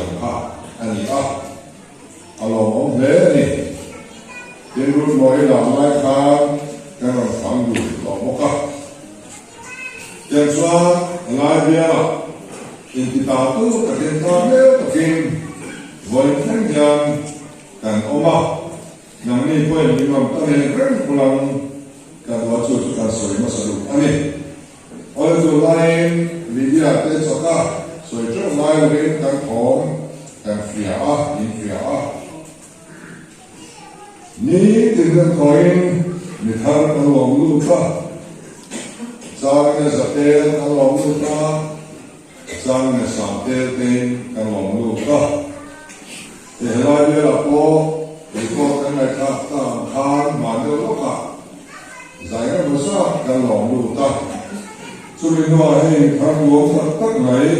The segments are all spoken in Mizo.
ang kha a ni a, a lawmawm hle a ni. Tin, Rutmawi lam lai khan kan rawn fang dun tawh bawk a. Tiang chuan helai bialah intita tu takin tlang hmel takin vawiin thleng hian kan awm a. Nangni pawhin min rawn ta reng reng bulang ka duh a chu chu kan sawi hmasa duh a ni. Oil tur laiin media te chawk a sawi teuh lai lovin kan thawm kan hria a, in hria a. Ni tin kan thawiin mi thar kan lawm lut a, changin a za tel kan lawm lut a, changin a sang tel tein kan lawm lut a. He helai velah pawh report kan ngaihthlak ta ang khan hman deuh lawkah zai emaw zat kan lawm lut a. Chumi hnuah hei thar nuam tak tak mai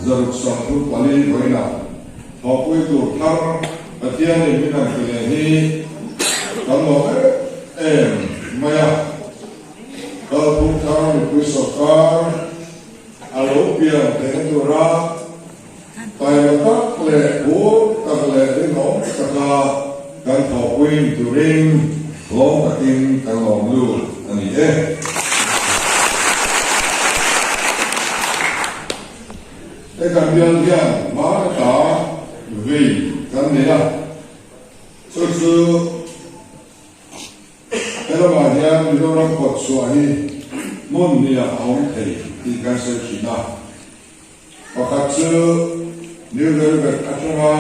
zaruk 34 vawiinah thawhpui tur thar Pathianin min han ti leh hi kan lawm em em mai a. Kalphung thar mipui sawrkar a lo pian theihna tura Taima tak leh phur tak leh rinawm taka kan thawhpuiin turin hlawm takin kan lawm lut a ni e. He kan bial hian hmana ta vei kan nei a, chu chu he lamah hian Mizoram kawt chhuah hi hmun hnih ah a awm thei tih kan sawi thin a. Pakhat chu New Velvet atanga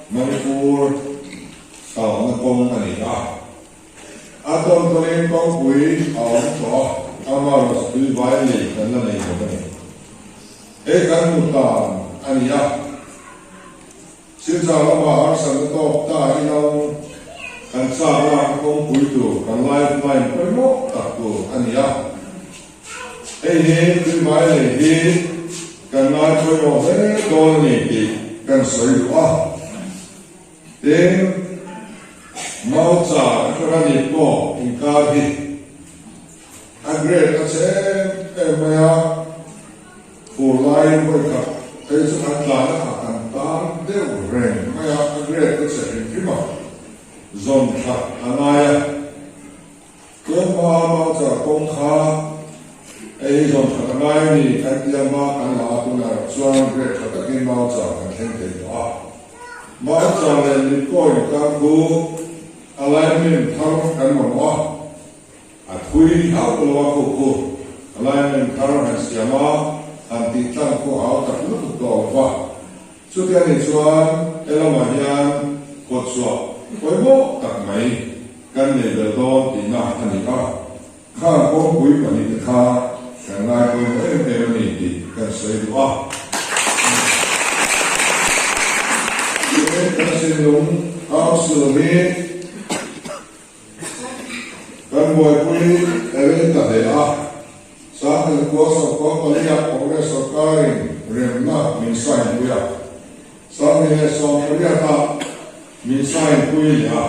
Manipur kalna kawng a ni a. A tawn tawnin kawngpui a awm tawh a, amarawh tui vai lei kan la nei lo a ni. Hei kan hmu tan a ni a. Silchar lama harsatna tawk ta ilo kan chak lakna kawngpui tur kan lifeline pawimawh tak tur a ni a. Hei hi tuivai lei hi kan ngai pawimawh hle dawn a ni tih kan sawi duh a. Tin, Mauchar atanga ni pawh inkar hi a grade a che em em mai a. Fur laiin vawikhat phei chu kan tlana ah kan tan deuh reng mai a, a grade ka che hrim hrim a, zawn that a ngai a. Tlawmpa Mauchar kawng kha hei hi zawn that a ngai a ni kan ti a, ma kan la a, tunah erawh chuan grade tha takin Mauchar kan thleng thei tawh a. Mauchar leh Litcoin kar khu alignment thar kan mamawh a. A thui hauh lo a khu khu alignment thar han siam a, han tih tlang khu hau tak lutuk tawh lo va. Chuti a nih chuan he lamah hian kawtchhuah pawimawh tak mai kan nei bel dawn tihna a ni a, khang kawngpui pahnihte kha kan ngai pawimawh em em a ni tih kan sawi duh a. Tin, kan Sinlung Council hi Kan buaipui rei ta hle a, Sangkhat 44 ah Congress sorkarin remna min sign pui a, 2018 ah min sign pui leh a.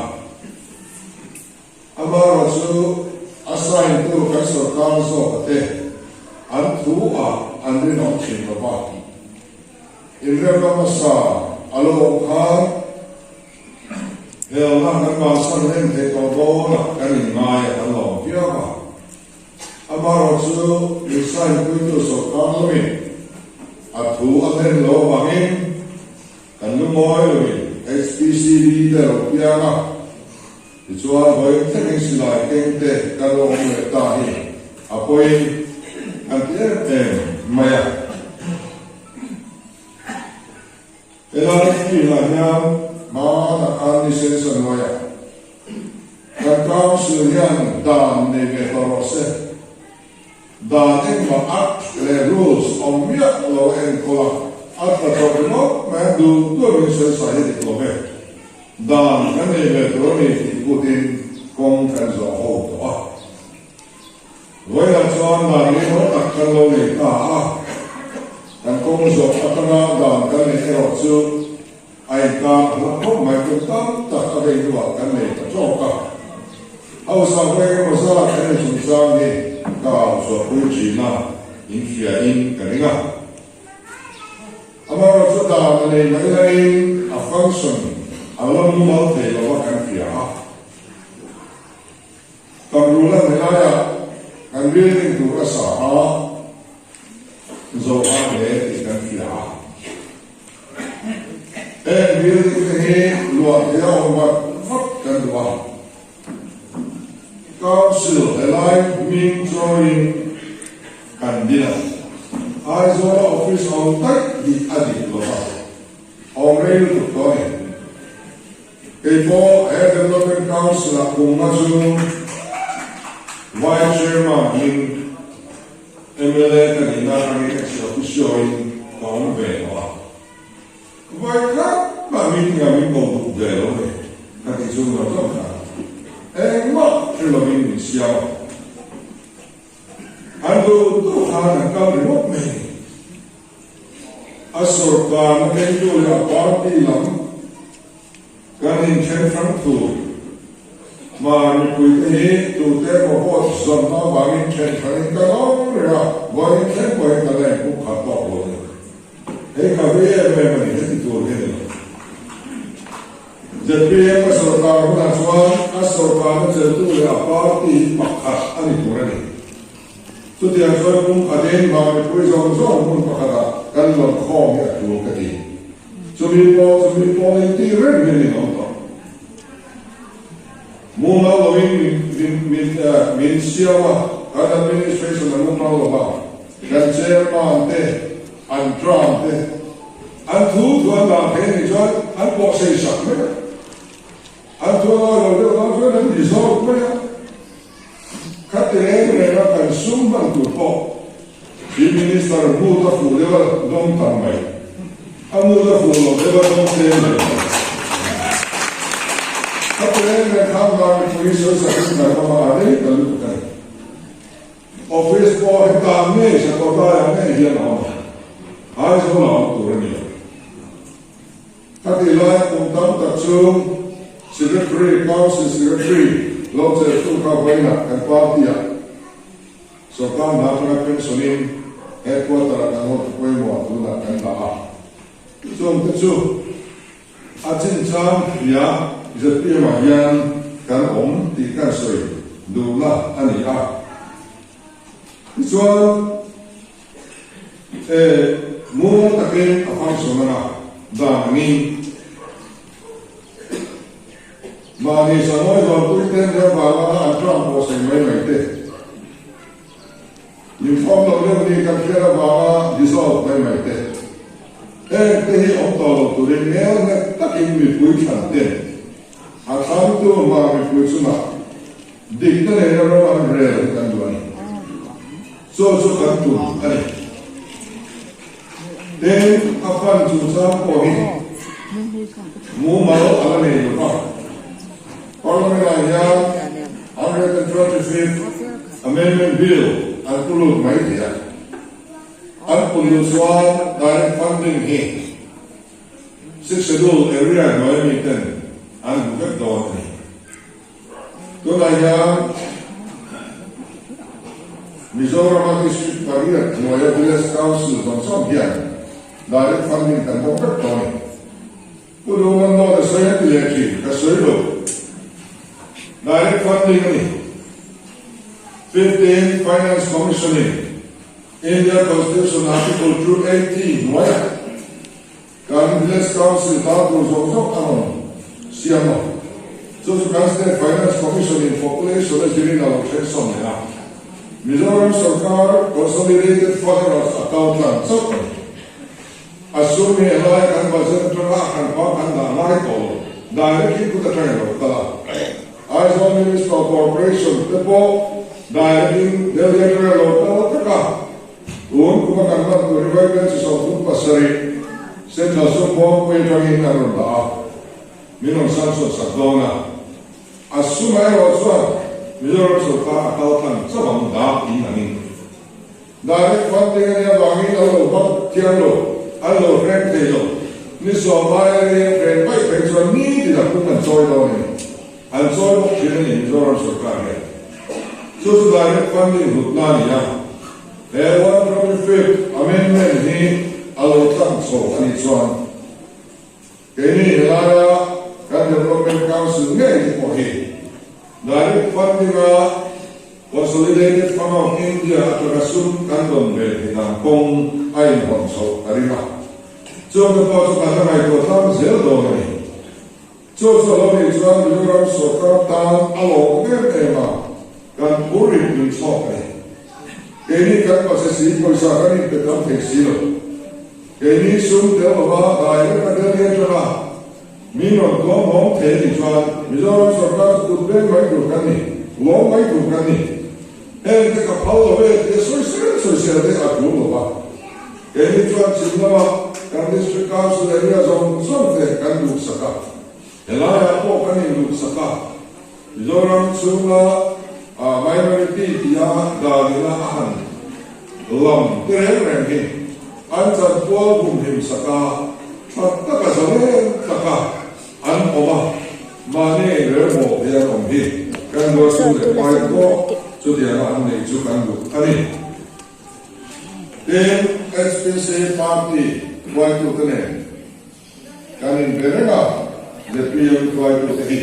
Amaherawhchu a sign tu kan sorkar zawka te an thu ah an rinawm thin lo va, inremna hmasa a lo awm khan, Helna kan bansan reng theih tawh dawnah kan inngai a, kan lawm viau a. Amaherawhchu insign puitu sawrkar lamin a thu a hlen lo avangin kan lungawi loin HPCD te a lo piang a, tichuan vawiin thlengin silai keng te kan lo awm leh ta hi a pawiin kan ti em em mai a. Helai field-ah hian hmanah khan ni sensa hnuaiah kan Council hian dan nei ve tawh rawh se. Dan engmah Act leh Rules awm miah lo enkawl a, a tla tawh ringawt mai a, duh duh in sensa hi dik lo ve. Dan kan nei ve tur a ni tih putin kawng kan zawh ho tawh a. Vawiinah chuan dan ringawt tak kan lo nei ta a, kan kawng zawh atanga dan kan neih erawh chu a inkar a hla khawp mai tum tam tak a vei hnuah kan nei ta tawk a. Hausa vawi engemaw zat kan in chungchang hi ka au chhuahpui thin a, in hria in ka ring a. Amaherawhchu dan a nei mai laiin a function a la mumal thei lo a kan hria a. Kamrula helaiah kan building tur a sa a, zoha hle tih kan hria a. Heng building te hi luah theih a awm vat vat kan duh a. Council helai hming chawiin kan din a, Aizawla office awm daih hi a dik lo va, awm rei lutuk tawh a ni. Kei pawh he Development Council ah kum nga chu Vice Chairman in mla ka nihna atangin ex-officio in ka awm ve tawh a. Vai khat mah meeting ah min ko duh ve lo ni ka ti chung zawng zawng kha engmah hre lovin min siam a. An duh duh khan an kal ringawt mai a ni. A sorkarna kengtu leh a party lam kan inthen hrang tur hma mipuite hi tute emaw vote zawnna avangin then hranin kan awm reng a, vawiin thleng pawhin kan la inpum khat tawk lo a ni. Hei ka vei em em a ni, heti tur hi a ni lo. Zpm a sorkar hunah chuan a sorkarna cheltu leh a party hi pakhat a ni tur a ni. Chutiang chuan kum khatin mah mipui zawng zawng hmun pakhatah kan rawn khawm hi a tul ka ti. Chumi pawh chumi pawh inti reng hian in awm tawh. Mumal loin min min min min siam a, kan administration a mumal lo va, kan chairman te, an tram te, an thu thu an dah thei a nih chuan an pawh sei sak mai a. An thu a ngawi lo deuh dawn chuan an dissolve mai a. Khati reng renga kan sum hman tur pawh Chief Minister mood a fuh deuh a dawng tam mai. A mood a fuh loh deuh a dawng tlem mai. Khati reng reng khan var mipui sawisakin kan awm a, a rei ta lutuk a ni. Office pawh hetah ngei Sakawtaiah ngei hian a awm a, Aizawl a awm tur a ni lo. Khati lai kum tam tak chu Secretary, Council Secretary lo chelhtu kha vawiinah kan party-ah sorkar hna atanga pension-in headquarter-ah kan hotu pawimawh tunah kan dah a. Chungte chu a chinchang hria zpm-ah hian kan awm tih kan sawi duhna a ni a. Tichuan, E, muang takin a function anga dan angin mahni sangawi zualpui ten ram vanga an tram pawh sawi mai mai te, inkhawm lo deuh ni kan hriat avanga dissolve mai mai te, heng te hi awm tawh lo turin nel nghet takin mipui thlan ten a thlangtu hma mipui chungah Dikna nena ram an rel hi kan duh a ni. Chaw chu kan tum a ni. Tin, a fan chungchang pawh hi mumal a la nei lo va. Parliament-ah hian 125th Amendment Bill an pu lut mai thei a. An pu luh chuan direct funding hi Sixth Schedule area hnuaia miten an hmu vek dawn a ni. Tunah hian Mizorama District pariat hnuaia Village Council zawng zawng hian direct funding kan dawng vek tawh a ni. Pu Duhman dawt a sawi a ti leh thin, ka sawi lo. Direct funding a ni. 15 Finance Commission in India Constitution Article 280 hnuaiah Kan Village Council ta tur zawng zawng a rawn siam a, chu chu kan State Finance Commission in population a zirin a lo thleng sawn leh a, Mizoram sorkar Consolidated Fund erawh a kal tlan chauh a ni. A sum hi a lai kan budget atanga a hranpa kan dah ngai tawh lo, direct in kut atangin a lo kal a. Aizawl Municipal Corporation te pawh direct in Delhi atanga lo kal vek a. Tun kuma kan hman tur hi Vaibel chi 37 Central sum bawngpui atangin an rawn dah a, min rawn sanction sak dawn a. A sumah erawh chuan Mizoram sorkar a kal tlang chauh ang dah in angin. Direct funding a nih avangin an lo hmang thiam lo, an lo hreng thei lo. Ni sawm aia rei an hren vaih phei chuan nitin a pum an chawi dawn a ni. An chawi bawk thin a ni Mizoram sorkar hian. Chu chu direct funding hlutna a ni a. He 125th Amendment hi a lo tlang chho a nih chuan keini helaia kan Development Council ngei te pawh hi Direct Funding-a Consolidated Fund of India atanga sum kan dawn ve theih dan kawng a inhawn chhoh a ring a. Chungte pawh chu kan la ngaihtuah tlang zel dawn a ni. Chu chu a lo nih chuan Mizoram sawrkar tan a lawm em em a, kan phur rit pui chhawk a ni. Keini kan pase si pawisa kan inpe tam thei si lo. Keini sum tel lova dai reng a Delhi atanga mi rawn tuam hawng thei a nih chuan Mizoram sawrkar chu kut beng mai tur kan ni, lawm mai tur kan ni. Heng te ka phal lo e tia sawisel sawisel te a tul lo va. Keini chuan chhim lama kan District Council area zawng zawng te kan duhsak a, helaiah pawh kan induhsak a, Mizoram chhunga minority tia danina a han lam te reng reng hi an chanpual humhim sak a, tha taka zalen taka an awm a, mahni inrelbawl thei an awm hi kan rualtu leh pai pawh chutianga an neih chu kan duh a ni. Tin, HPC party hruaitute nen kan inbe reng a, zpm hruaitute hi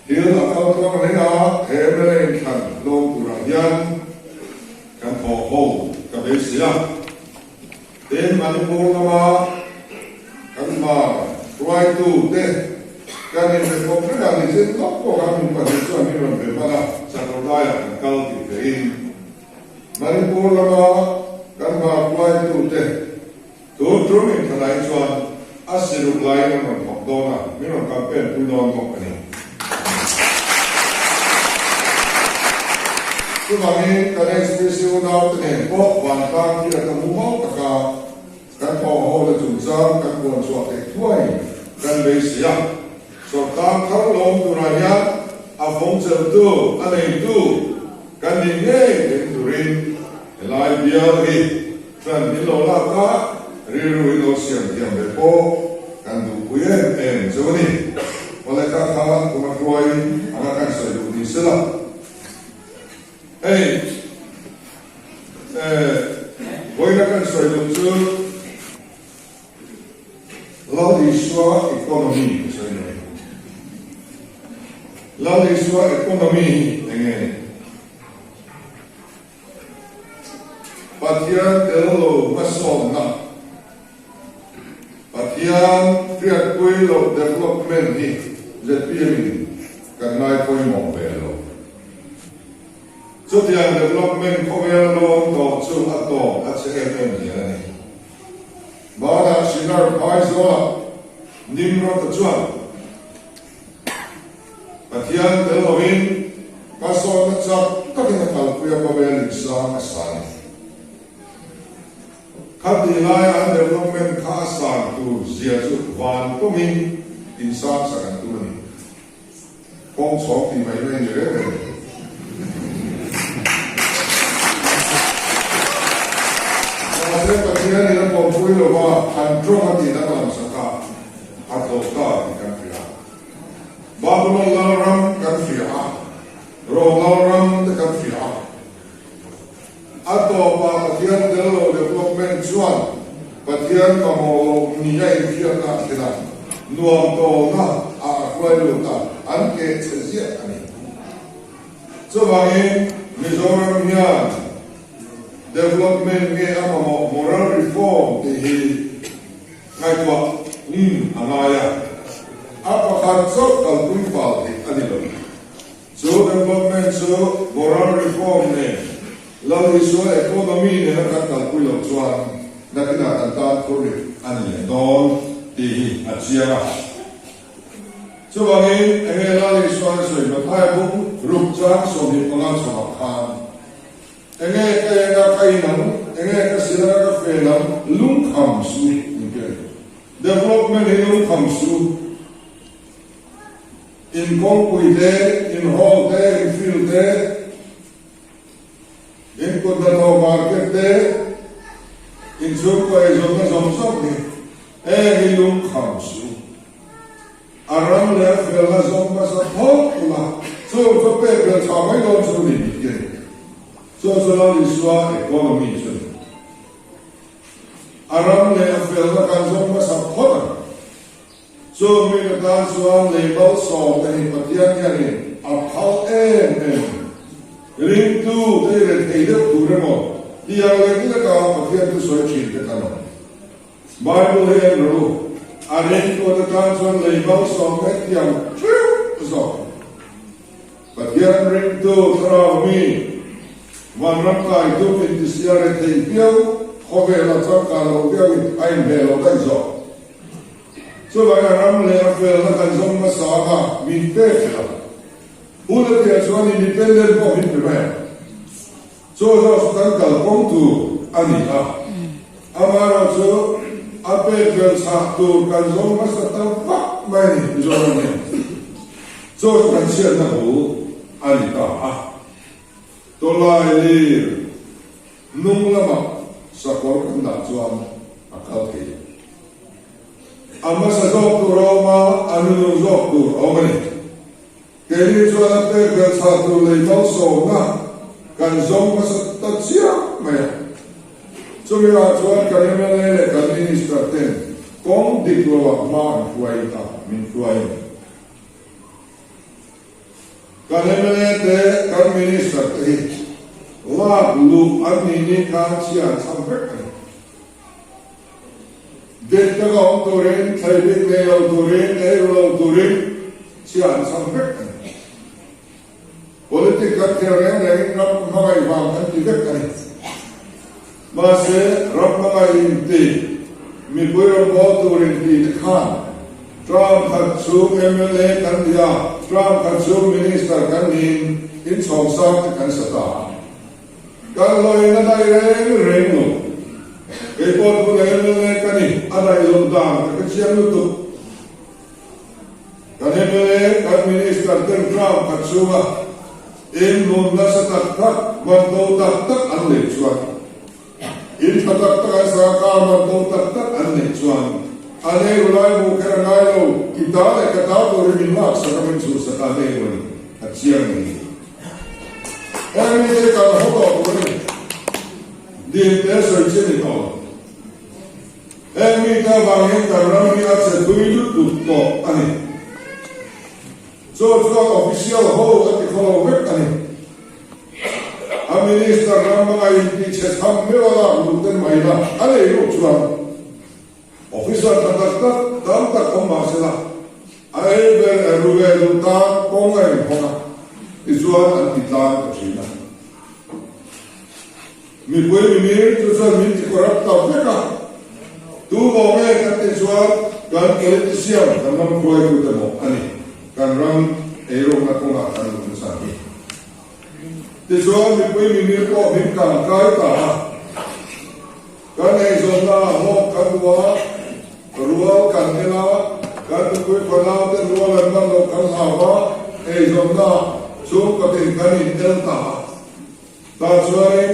thil a kal tluang reng a, he mla inthlan lawm turah hian kan thawh ho ka beisei a. Tin, Manipur lama kan hmar hruaitute kan inbe kawp reng a, nichin lawk pawh khan min pahnih chuan min rawn be hman a, Sakawrdaiah kan kal tih thein Manipur lama kan hmar hruaitute tun tum inthlana hi chuan a siruk laiin an rawn thawk dawn a, min rawn campaign pui dawn bawk a ni. Chuvangin kan HPC unaute nen pawh vantlang hi a ta mumal taka kan thawh ho na chungchang kan buan chhuah theih thuai kan beisei a. Sawrkar thar lawm turah hian a fawng cheltu, a neitu kan nih ngei theih turin helai bial hi Tran min lo lak a, rilru in lo siam thiam ve pawh kan duhpui em em chu a ni. Awle kha kha kum a hruai anga kan sawi duh ni sela. Hei eh vawiina kan sawi duh chu Lal Isua economy ka sawi duh a ni. Lal Isua economy hi eng nge ni? Pathian tel lo hmasawnna, Pathian hriatpui loh development hi zpm in kan ngai pawimawh ve lo. Chutiang development khawvel lawm tawh chu a tawp a che em em zel a ni. Banah Shinar Phaizawlah Nimrod-a chuan, Pathian tel loin hmasawnna chak takin a kalpui a Babel in sang a sa a ni. Khatih laia an development kha a san tur zia chu van tawngin in sang sak an tum a ni. Kawng chhawng tih mai mai a ni reng reng. Mahse Pathian in a pawmpui lova an tawng a tih danglam sak a, a tlawh ta tih kan hria. Babulon lalram kan hria a, Rom lalram te kan hria a. A tawpah Pathian tel lo development chuan Pathian mamawh loh ni a inhriatna a thlen a, nuam tawlna ah a hruai lut a, an keh chhe ziah a ni. Chuvangin Mizoram hian development nge a mamawh moral reform tih hi Ngaihtuah hmun a ngai a, a pakhat chauh kalpui fal theih a ni lo. Chu development chu moral reform nen, Lal Isua economy nena kan kalpui loh chuan nakinah kan tan phurrit a ni leh dawn tih hi a chiang a. Chuvangin enge Lal Isua'n sawi Mathaia bung ruk chang 25 chhoah khan, Enge ka en a ka in ang, enge ka sil a ka fel ang, lungkham su in ti a ni. Development hi lungkham su, in kawngpui te, in hall te, in field te, in kut hnathawh market te, in chhungkaw eizawnna zawng zawng hi heng hi lungkham su. A ram leh a felna zawng hmasa phawt ula, chu chu pek belh chhah mai dawn chu ni tih hi a ni. Chu chu Lal Isua economy chu a ni. A ram leh a felna kan zawng hmasa phawt ang. Chung mite tan chuan lei malsawmna hi Pathian hianin a phal em em a ni. Ringtu te i rethei deuh tur emaw tiang lek leka Pathian thusawi thin te kan awm. Bible hi en rawh u, a ringtu te tan chuan lei malsawmna hi tiang theuh zawk a ni. Pathian ringtu thlarau mi vanram kai tum intisia rethei viau khawvela changkang lo viauin a inhmeh lo daih zawk. Chuvangin a ram leh a felna kan zawm hmasa anga min pek zel a. Hun a tihah chuan independent pawh min pe mai ang. Chaw zawk chu kan kalkawng tur a ni a, amaherawhchu a pek vel chhah tur kan zawm hmasa ta vak mai a ni, Mizoram hian chaw chu kan chhiatna bul a ni ta a. Tawlai lir hnung lamah sakawr kan dah chuan a kal thei lo. A hmasa zawk tur a awm a, a nunung zawk tur a awm a ni. Keini chuan a pek vel chhah tur lei malsawmna kan zawng hmasa ta chiang mai a. Chumi ah chuan kan mla leh kan Minister ten kawng dik lo ah hma an hruai a, min hruai a ni. Kan mla te, kan Minister te hi lak luh an nih ni khan chhia an chham vek a ni. Dik taka awm turin, thlei bik nei lo turin, ei ru lo turin chhia an chham vek a ni. Politic kan khel reng rengin ram hmangaih vang kan ti vek a ni. Mahse, ram hmangaih inti, mipui rawn bawl tur inti te khan term khat chhung mla kan ni a, term khat chhung minister kan niin inchhawng sang te kan sa ta a. Kan hlawin a daih reng reng lo. Kei pawh tuna mla ka ni, a daih loh dan ka hre chiang lutuk. Kan mla, kan minister ten term khat chhunga inhmun nasa tak tak, man to tak tak an neih chuan, in tha tak tak an sarkar man to tak tak an neih chuan, a nei ru lai hmuh kher a ngai lo, i ta leh ka ta tur hi min laksak a, min chhuhsak a, a nei ru a ni, a chiang a ni. Heng mite kan haw tawh tur a ni. Dinte sawi chi a ni tawh lo. Heng mite avang hian kan ram hi a che tui lutuk tawh a ni. Chaw chuan official ho a ti khaw lo vek a ni. A minister ram hmanga intihchhe tham meuh a lak luh ten mai la a nei ruk chuan. Officer tha tak tak tam tak awm mah se la, a ei ber eh ru ve duh tan kawng a inhawng a, tichuan an ti tlang ta thin a. Mipui mimir chu chuan min ti corrupt ta vek a, tu maw nge kan tih chuan kan politician kan ram hruaitute maw a ni, kan ram eirukna kawngah kan luh nasa hi. Tichuan mipui mimir pawh min kangkai ta a. Kan eizawnna ah hlawk kan duh a, rual kan en a, kan nupui fanau ten rual an man loh kan hlau a, eizawnna ah chhungkatin kan in el ta a. Tah chuanin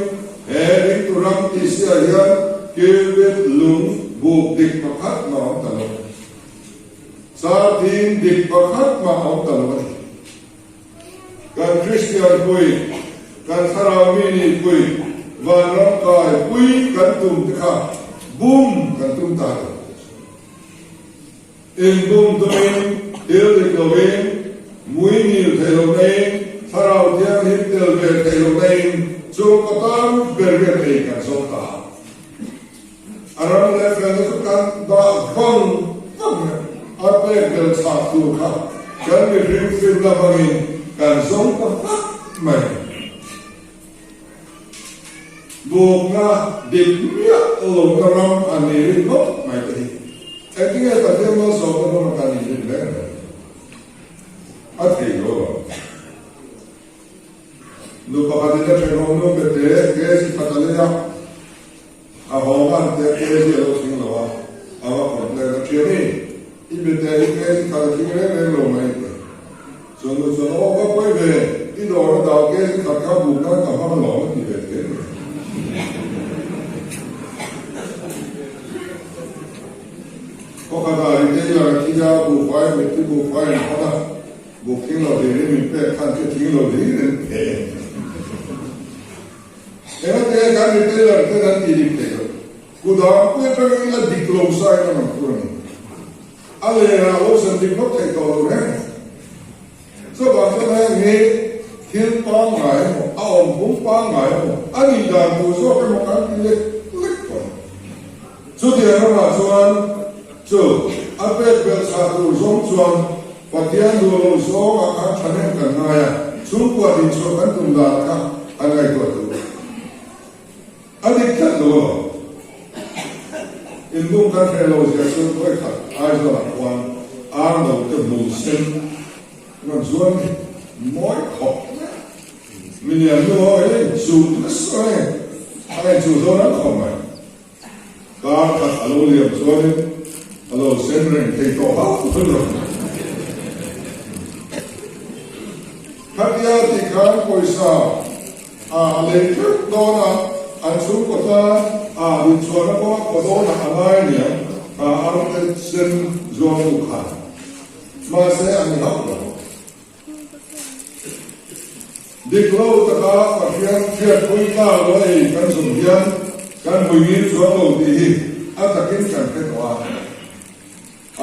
he ringtu ram tih siah hian Kilvit lung buk dik pakhat mah a awm ta lo. Sarthing dik pakhat mah a awm ta lo a ni. Kan Kristian pui, kan thlarau mi nih pui, vanram kai pui kan tum te kha bum kan tum ta lo. In bum tumin, thil dik lovin, mui ngil thei lo naiin, thlarau thianghlim tel ve thei lo naiin chung ka tan ber hian ei kan zawng ta. A ram leh felna chu kan dah vang vang reng. A pek bel chhah tur kha kan mihring finna hmangin kan zawng ta vak mai. Bukna dik miah lohna ram a ni ringawt mai te hi engtinge Pathian malsawmna hmanga kan inrin reng reng a thei lo ang. Nu pakhatin a thenawm nu bete kg khat a lei a. A haw hman te kg a lo thleng lo a, a va complain a, Thiani, i bete hi kg khat a thleng reng reng lo mai te. Chuan nu chuan, Aw ka pawi ve, i dawr a dah kg khat kha buk nan ka hmang alawm a ti ve thei a ni. Khawkhatah retailer a thi a, buhfai, mitthi buhfai an hman a, buk thleng lo hlirin min pek khan chu thleng lo hlirin an pe. Engati nge kan retailer ten an tih dik theih loh? Kudangpui atangin a dik lo sain a rawn phur a ni. A lerah lo sen dik ngawt theih tawh lo reng. Chuvang chuan heng hi thil pangngai emaw, a awmphung pangngai emaw, a nih dan tur zawk emaw kan ti lek lek tawh a ni. Chutiang ramah chuan chu a pek belh chhah tur zawng chuan Pathian duh lo zawngah khan thahnem kan ngai a, chhungkua dinchhuah kan tum dan kha an ngaihtuah tur. A dik tlat lo a. Inbum kan hreh lo zia chu vawikhat Aizawlah khuan ar lo te hmul sen rawn zuar ni mawi khawp mai a. Mi lian nu ho hi chuh nasa mai a inchuh zawn an khawp mai. Kar khat a lo liam chuanin a lo sen reng thei tawh hauh lo. Khatia tih khan pawisa a lei teuh dawn a, an chhungkaw tan a inchhuahna pawh a dawnah a ngai aniang kha arte sen zuartu khan. Mahse a ni hauh lo. Dik lo taka Pathian hriatpui tlak lo ei kan zawm hian kan hmuingil chuang lo tih hi a takin kan hre tawh a.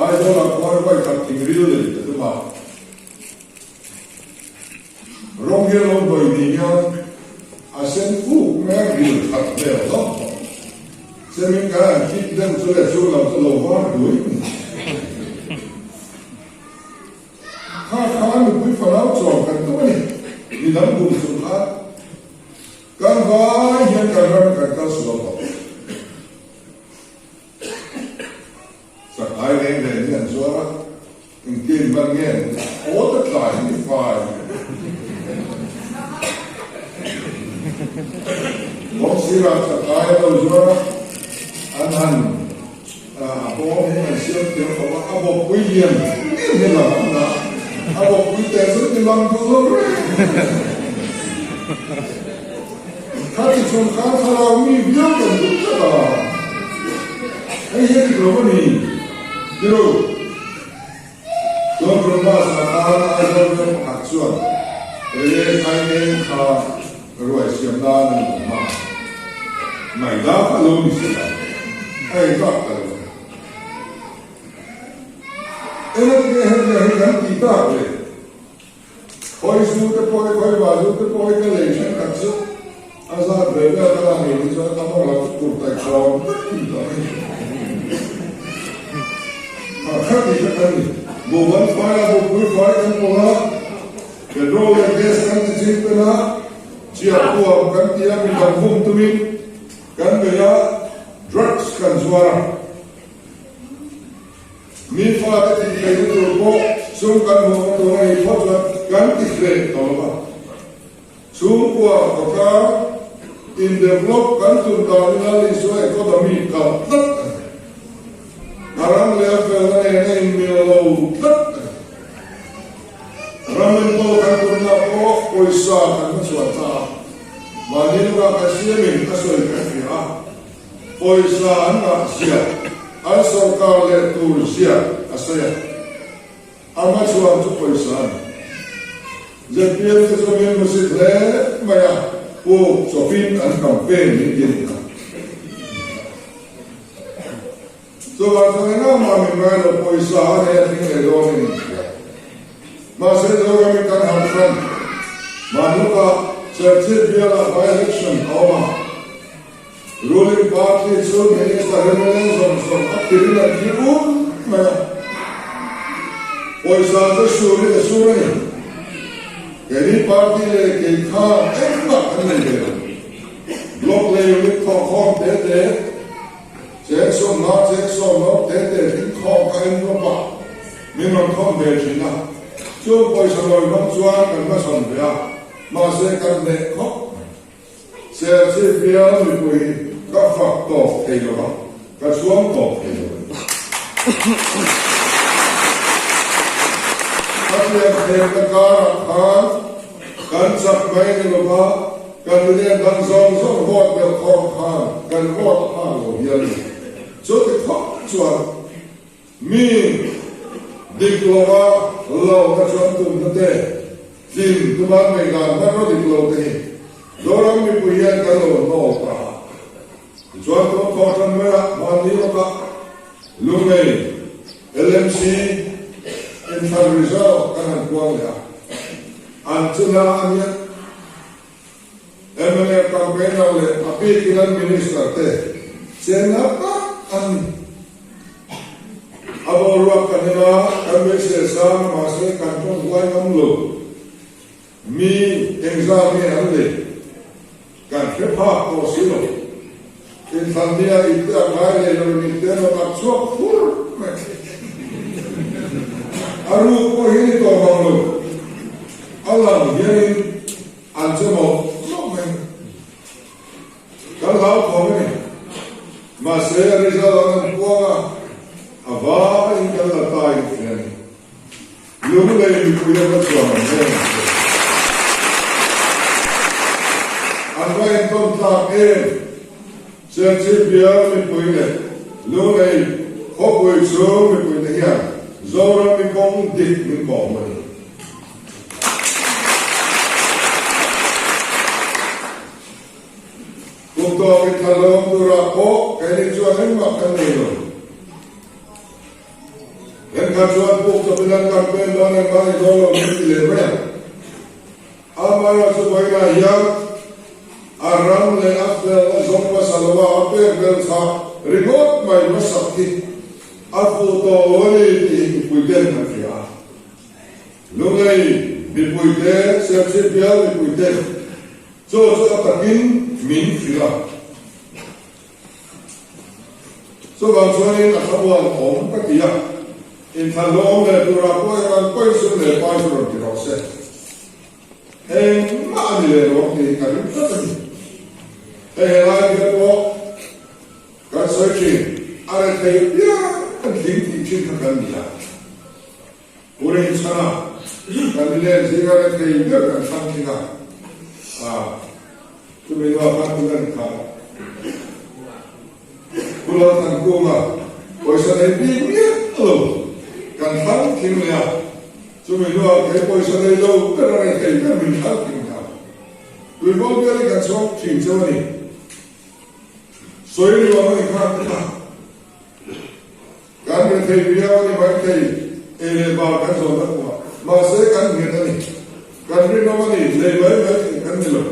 Aizawlah khuan vaikhat thingril lei ka tum a. Rawng hi a lo hnawih ni hian a sen fuk mai a, ril khat hmel hlauh tawh. Chemin kan han kik deuh chu leh chu lam chu lo var duai mai. Kha kha nupui fanau chuan kan tum a ni. Midang bum chung khan kan vai hian kan ram kan kal sual tawh. Chakai reng reng hi an zuar a, engtin hman nge an aw ta tlai hi ni fai. Kawng sirah chakai an lo zuar a, an han A bawm hi an siam thiam khawp a, a bawkpui lian em hi lang an dah a, a bawkpui teh chu ti lang duh lo reng. Khati chung khan thlarau mi viau kan duh tlat a, hei hi a dik lo a ni tiro. Chuan Brahmas ah khan Aizawl veng pakhat chuan Relay Thaineng kha ruai siam nan a ni lo hma. Ngaihdan kha lo ni si a, a engzat ta lo. Engati nge hetiang hi kan tih tak le? Khawi zu te pawh hi, khawi va zu te pawh hi ka lei thenkhat chu a zat ve vel ka la nei hi chuan a mawng lam chu kur taih tawm vek thin tawh a ni. Kha kha tih kha kan ni. Buhban fai a, buhpui fai kan pawlh a, petrol leh gas kan ti ching pen a, chiah kuam kan ti a, mi dang vum tumin kan bei a, drugs kan zuar a. Mi fate tih theihna tur pawh sum kan hmuhna tur a nih phawt chuan kan ti hle tawh lo va. Chhungkua khawtlang in develop kan tum danin Lal Isua economy kalh tlat a ni. A ram leh a felna nen a inmil lo tlat a ni. Ram enkawl kan tumna pawh pawisa kan hmachhuan ta a, mahni lukah kan siamin a sawi kan hria a. Pawisa an ngah zia, an sawrkar leh tur zia a sawi a. A hmachhuan chu pawisa a ni. Zpm te chu min hmusit hle mai a, puk chawpin an campaign min ti a ni kha. Chuvang chuan engah mah min ngai lo, pawisa a nei a tling leh dawn a ni tia. Mahse Zoram in kan harh hran. Mahnuka Serchhip bialah by-election a awm a. Ruling party chu Minister MLA zawng zawng a phirin an thi ur mai a. Pawisa chu surin a sur a ni. Keini party leh kei khan engmah kan nei ve lo. Block leh unit thawhkhawm te te, cheng sawmna cheng sawmlo te te tling khawm kha envelope ah min rawn thawn ve thin a. Chung pawisa lawi hmang chuan kan hmasawn ve a, mahse kan hneh khawp mai. Serchhip bial mipui hi ka fak tawp thei lo va, ka chhuang tawp thei lo a ni. Ka pianthlemna karah khan kan chak mai ni lo va, candidate dang zawng zawng vote belh khawm khan kan vote phak lo hial a ni. Chuti khawp chuan Mi dik lova lohna chuan tumna te, tlin tuma ngaihdan hmanraw dik lo te hi Zoram mipui hian kan lo hnawl ta a. Tichuan tun thawh tan maiah mahni lawkah Lunglei LMC inthlan result kan han puang leh a, an chuna a nia. Mnf campaigner leh a bikin an minister te chenna tak an ni. A boruak kan en a, kan beisei sang a mahse kan tawng huai ngam lo. Mi engzah nge an lei kan hre phak tawh si lo. Inthlan nia ipte a ngai leh lo in ipte an rawn ak chhuak fur mai. A ruk pawh hi ni tawh mang lo. A lang hianin an che mawlh mawlh mai. Kan hlauthawm a ni. Mahse a result an an puang a, a vaiin kan la ta in hria a ni. Lunglei mipui a va chuan ang em ang che. An va intawn tlak em? Serchhip bial mipui leh Lunglei khawpui chhung mipuite hian Zoram i kawng dik min kawhhmuh a ni. Kum tawk in thla lawm turah pawh keini chuan engmah kan nei lo. Thenkhat chuan puk chawpin an campaign dawn engmah ni dawn lo min ti leh mai ang. Amaherawhchu vawiinah hian a ram leh a fel a zawng hmasa lo a, a pek bel chhah ringawt mai hmasak hi a fuh tawh lo a ni tih hi mipuiten kan hria a. Lunglei mipuite, Serchhip bial mipuiten chaw chu a takin min hrilh a. Chuvang chuanin a thlamuan awm ka ti a, inthlan hlawm leh turah pawh eng an pawi sum leh pai chu rawn ti rawh se. Engmah a ni leh lo ang tih ka ring tlat a ni. Hei helai bial pawh kan sawi thin, a rethei piang kan tling tih thin kha kan ni a. Pu Rinchhana, kan len zinga rethei ber kan thlang thin a, chumi hnuah khan tun a ni kha. Pu Lalthankunga, pawisa nei bik miah lo kan thlang thin leh a, chumi hnuah kei pawisa nei lo ber a rethei ber min thlang thin kha. Tuivawl bialin kan chhuak thin cheu a ni. Sawi nuam a ni kha ka tha. Kan rethei viau a ni maithei, ei leh bar kan zawn tak pawh a, mahse kan nghet a ni. Kan rinawm a ni, lei mai mai theih kan ni lo.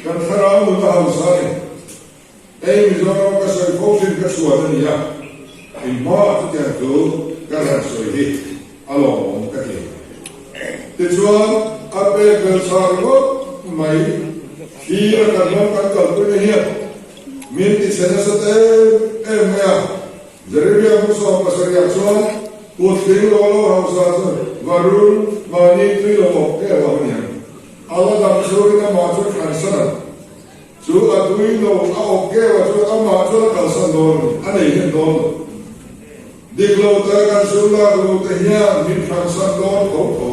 Kan thlarau nun a hausa a ni. Hei Mizoram ka sawi fo thin ka chhuan a ni a, inhmaah chutiang chu ka han sawi hi a lawmawm ka ti. Tichuan, a pek bel chhah ringawt mai thlir a kan ram kan kalpui na hian min ti chhe nasa ta em em mai a. Jeremia hmusawm pasarihah chuan kut tling lo lo hausa chu varun mahni tui lo awk em ang a ni ang. A la dam chhungin amah chu thlansan ang. Chu a tui lo a awk keuh a chuan amah chuan a kalsan dawn a ni, a nei hlen dawn lo. Dik lo te kan sum lak lo te hian min thlansan dawn tho tho.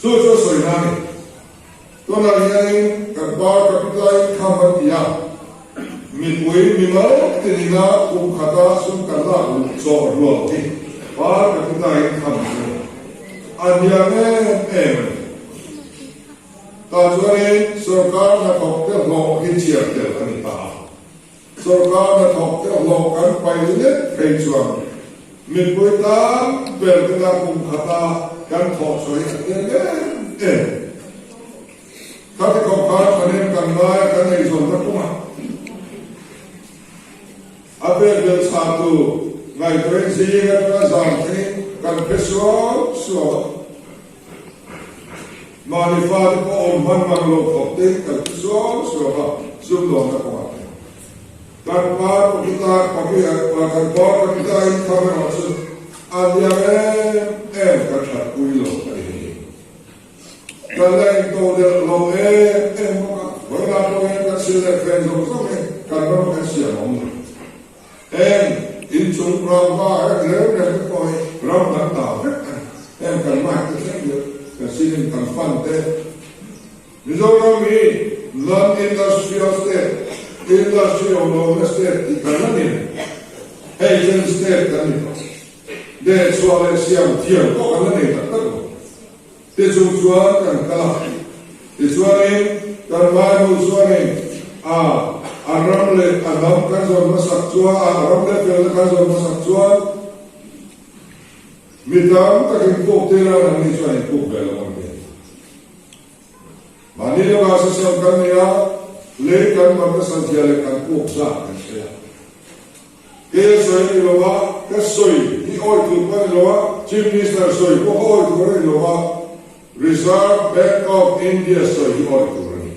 Chu chu a sawi na a ni. Tunah hianin kan pa capita income an ti a, mipui mimal tinina kum khata sum kan lak luh chawh rual hi pa capita income chu a hniam em em a ni. Tah chuanin sorkar hnathawk te hlawh hi chhiar tel a ni ta a. Sorkar hnathawk te hlawh kan paih lek phei chuan mipui tan ber te ta kum khata kan thawh chhuah hi a tlem em em. Khati khawp khan thanem kan ngai a kan eizawnna kawngah a pek belh chhahtu ngaihtuahin zing atanga zan thlengin kan phe suau suau a. Mahni fate pawh awm hman mang lo khawp te hi kan hre suau suau a, sumdawnna kawngah te. Kan pa Pakita, kan pa Pakita in kham erawh chu a liam em em kan that pui lo a ni hei. Kan la into delh lo em em bawk a, vawiinah pawh hian kan sil leh fen zawng zawng hi kan ram kan siam a awm lo. Heng inchung rangva heng reng reng te pawh hi ram kan ta vek a ni. Heng kan mic te thleng hian kan ceiling kan fan te. Mizoram hi non-industrial state, industry awm lohna state tih kan la ni reng. Hei chen state kan ni tawh. Dehchhuah leh siam thiam pawh kan la nei tak tak lo. Tichung chuan kan kal a, tichuanin kan Bible chuanin a. A ram leh a hnam kan zawn hmasak chuan, a ram leh felna kan zawn hmasak chuan mi tam tak inpuk tir a, nangni chuan inpuk ve lo ang ti. Mahni lawkah session kan nei a, lei kan man nasat zia leh kan puk zat kan hre a. Kei a sawi a ni lo a, ka sawi hi awi tur pawh a ni lo a, Chief Minister sawi pawh ka awi tur a ni lo a, Reserve Bank of India sawi hi awi tur a ni.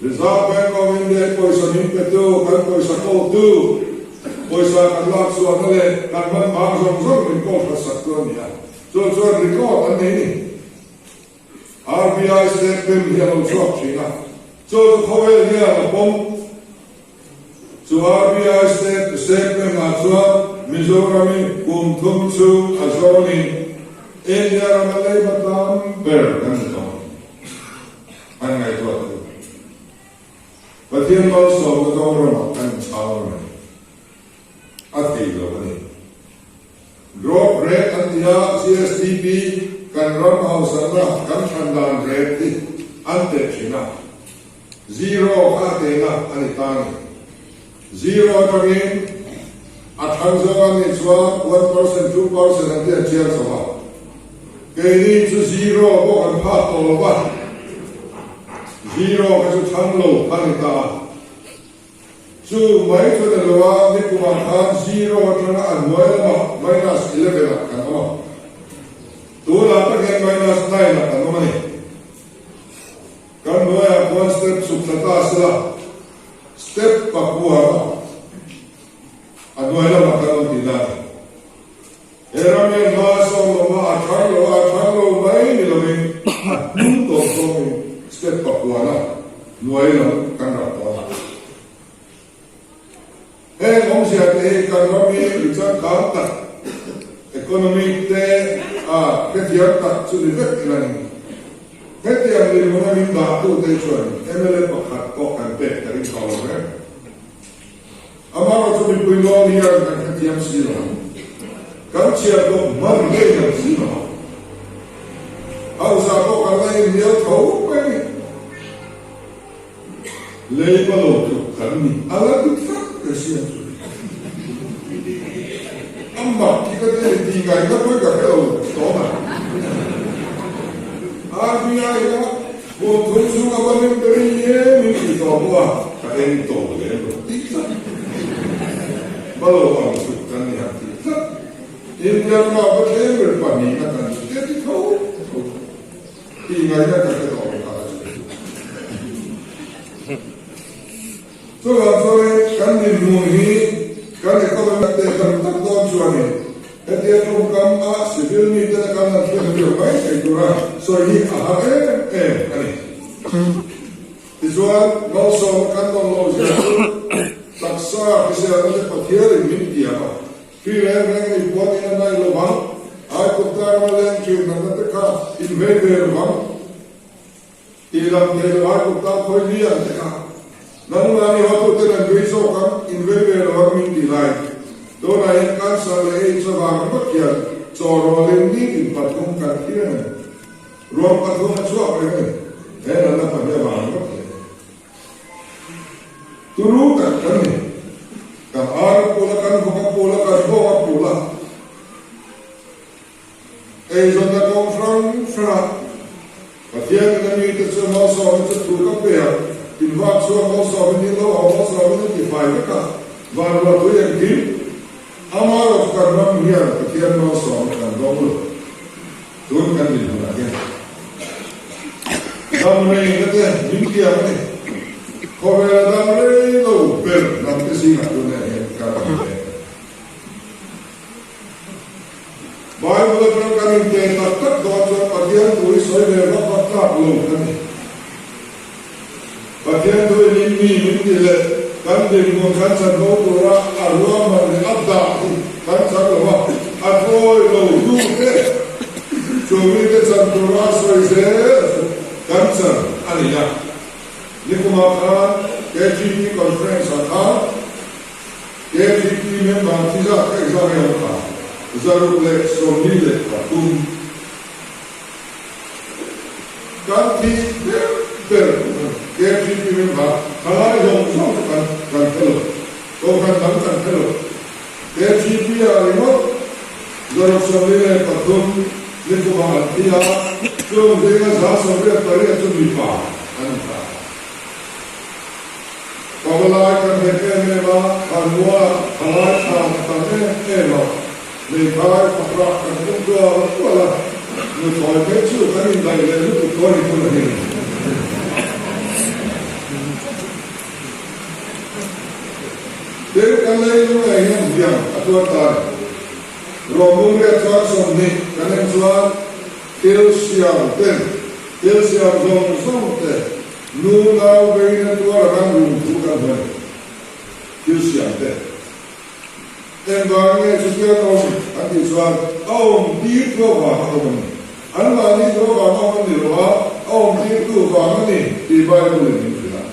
Reserve Bank of India hi pawisa min petu, kan pawisa kawltu, pawisa kan lak chhuahna leh kan hman vang zawng zawng min kawl that sak tu a ni a, chuan chuan record an nei ni. RBI statement hi a lo chhuak thin a, chu chu khawvel hian a pawm. Chu RBI statement ah chuan Mizoram hi kum thum chhung a zawnin India rama leiba tam ber kan ni tawh an ngaihtuah thu. Pathian malsawmna dawng ramah kan inchhang reng a thei lo a ni. Growth rate an ti a, GSDP, kan ram hausakna kan thlan dan rate hi an teh thin a. Zero kha a tehna a ni ta a ni. Zero atangin a thlan zawng a nih chuan 1%, 2% an ti a chiang chho a. Keini chu zero pawh kan phak tawh lo va, zero kha chu thlang lo a ni ta a. Chu mai chu ni lo a, nikumah khan zero atanga a hnuai lamah minus 11 ah kan awm a. Tunah tak hian minus 9 ah kan awm a ni. Kan hnuaiah khuan step chhuk thla ta sela, step pakua a hnuai lamah kan awm tihna a ni. He ram hian hma a sawm lo a, a thang lo a, a thang lo mai ni lovin a hnung tawp zawngin step pakuana hnuai lam kan rah tawh a. Heng awmzia te hi kan ram hi mi changkang tak, economy te a hrethiam tak chu ni vek ila ni. Hetiang dinhmuna min dahtute chuan mla pakhat pawh kan pek ka ring tawh lo reng. Amaherawhchu mipui nawn hian kan hrethiam si lo. Kan chhiar pawh hman ngei kan si lo. Hausa pawh kan la inhnial tho mai ni. Lei ba lo tluk kan ni a la ti tlat ka hria chu. A mak khi ka ti a ni tih ngaihna pawh ka hre lo tawh a. RBI a kum thum chhung a va hlim ber in nge min tih tawh pawh a ka en tawh lem lo tih tlat. Ba lo ang tluk kan ni han tih tlat. India rama va thleng ber pahnihna kan ni te ti tho tho. Tih ngaihna ka hre tawh lo kha a chu. Chuvang chuanin kan dinhmun hi kan economy te tam tak dawn chuanin hetia tawngkam a civil mite na kan han hriat viau mai thei tura sawi hi a har em em a ni. Tichuan malsawmna kan dawn loh zia chu taksa hriselna te Pathianin min tiam a. Hri reng reng ni puan in a naih lo vang, Aigupta rama leng thin natna te kha in vei ve lo vang. Tih lam thei lo Aigupta khawi lian te kha nangmahni hotuten an vei zawk ang, in vei ve lo ang min ti lai. Tunah hian cancer leh AIDS avang ringawt hian chaw rawlin nitin pathum kan thi reng a ni. Ruang pathum a chhuak reng a ni. He natna pahnih avang ringawt hian. Turu tak kan ni. Kan ar a pul a, kan vawk a pul a, kan bawng a pul a. Eizawnna kawng hrang hrangah Pathianin a mite chu malsawmin chu thu ka pe a, in vak chhuak malsawmin in lo haw malsawmin a ti fai vek a, van ruah tui engkim amaherawhchu kan ram hian Pathian malsawmna kan dawng lo. Tun kan dinhmunah hian dam reina te min tiang a ni. Khawvela dam rei lo ber hnam te zingah tunah hian kan awm mek. Bible atang kan inte tak tak dawn chuan Pathian thu hi sawi ve vak vak tlak lo kan ni. Pathian thu in in mi min ti leh kan dinhmun kan chanvo tura a ruahman leh a dah hi kan chang lo a, a tlawi lo hnu te chu mite chan tura a sawi zel chu kan chan a ni a. Nikumah khan KGP Conference ah khan KGP member thi zat ka exam em kha 123. Kan thi ber ber KGP member thalai zawng zawng te. Kohhran dang kan hre lo. KTP ah ringawt 73 nikumah an thi a, chung zinga 78 chu mipa an ni ta. Pavalai kan hek em em a, Khanmualah thalai tha ka tam em em a, hmeithai fakrah kan pum tual tual a, nuthlawi phei chu kan indaih leh lutuk dawn ni thung a ni. Tin, kan leilung ngei hian hliam a tuar ta a ni. Rawhmung riat chuan 20 kan en chuan thil siam ten thil siam zawng zawng te nu nau veina tuar anga lung thu kan hmu a ni. Thil siam te engvang nge chutiang awm an tih chuan a awm tir tu avang a awm a ni. Anmahni tu avang a awm a ni lo a, a awm tir tu vang a ni tih Bible in min hrilh a.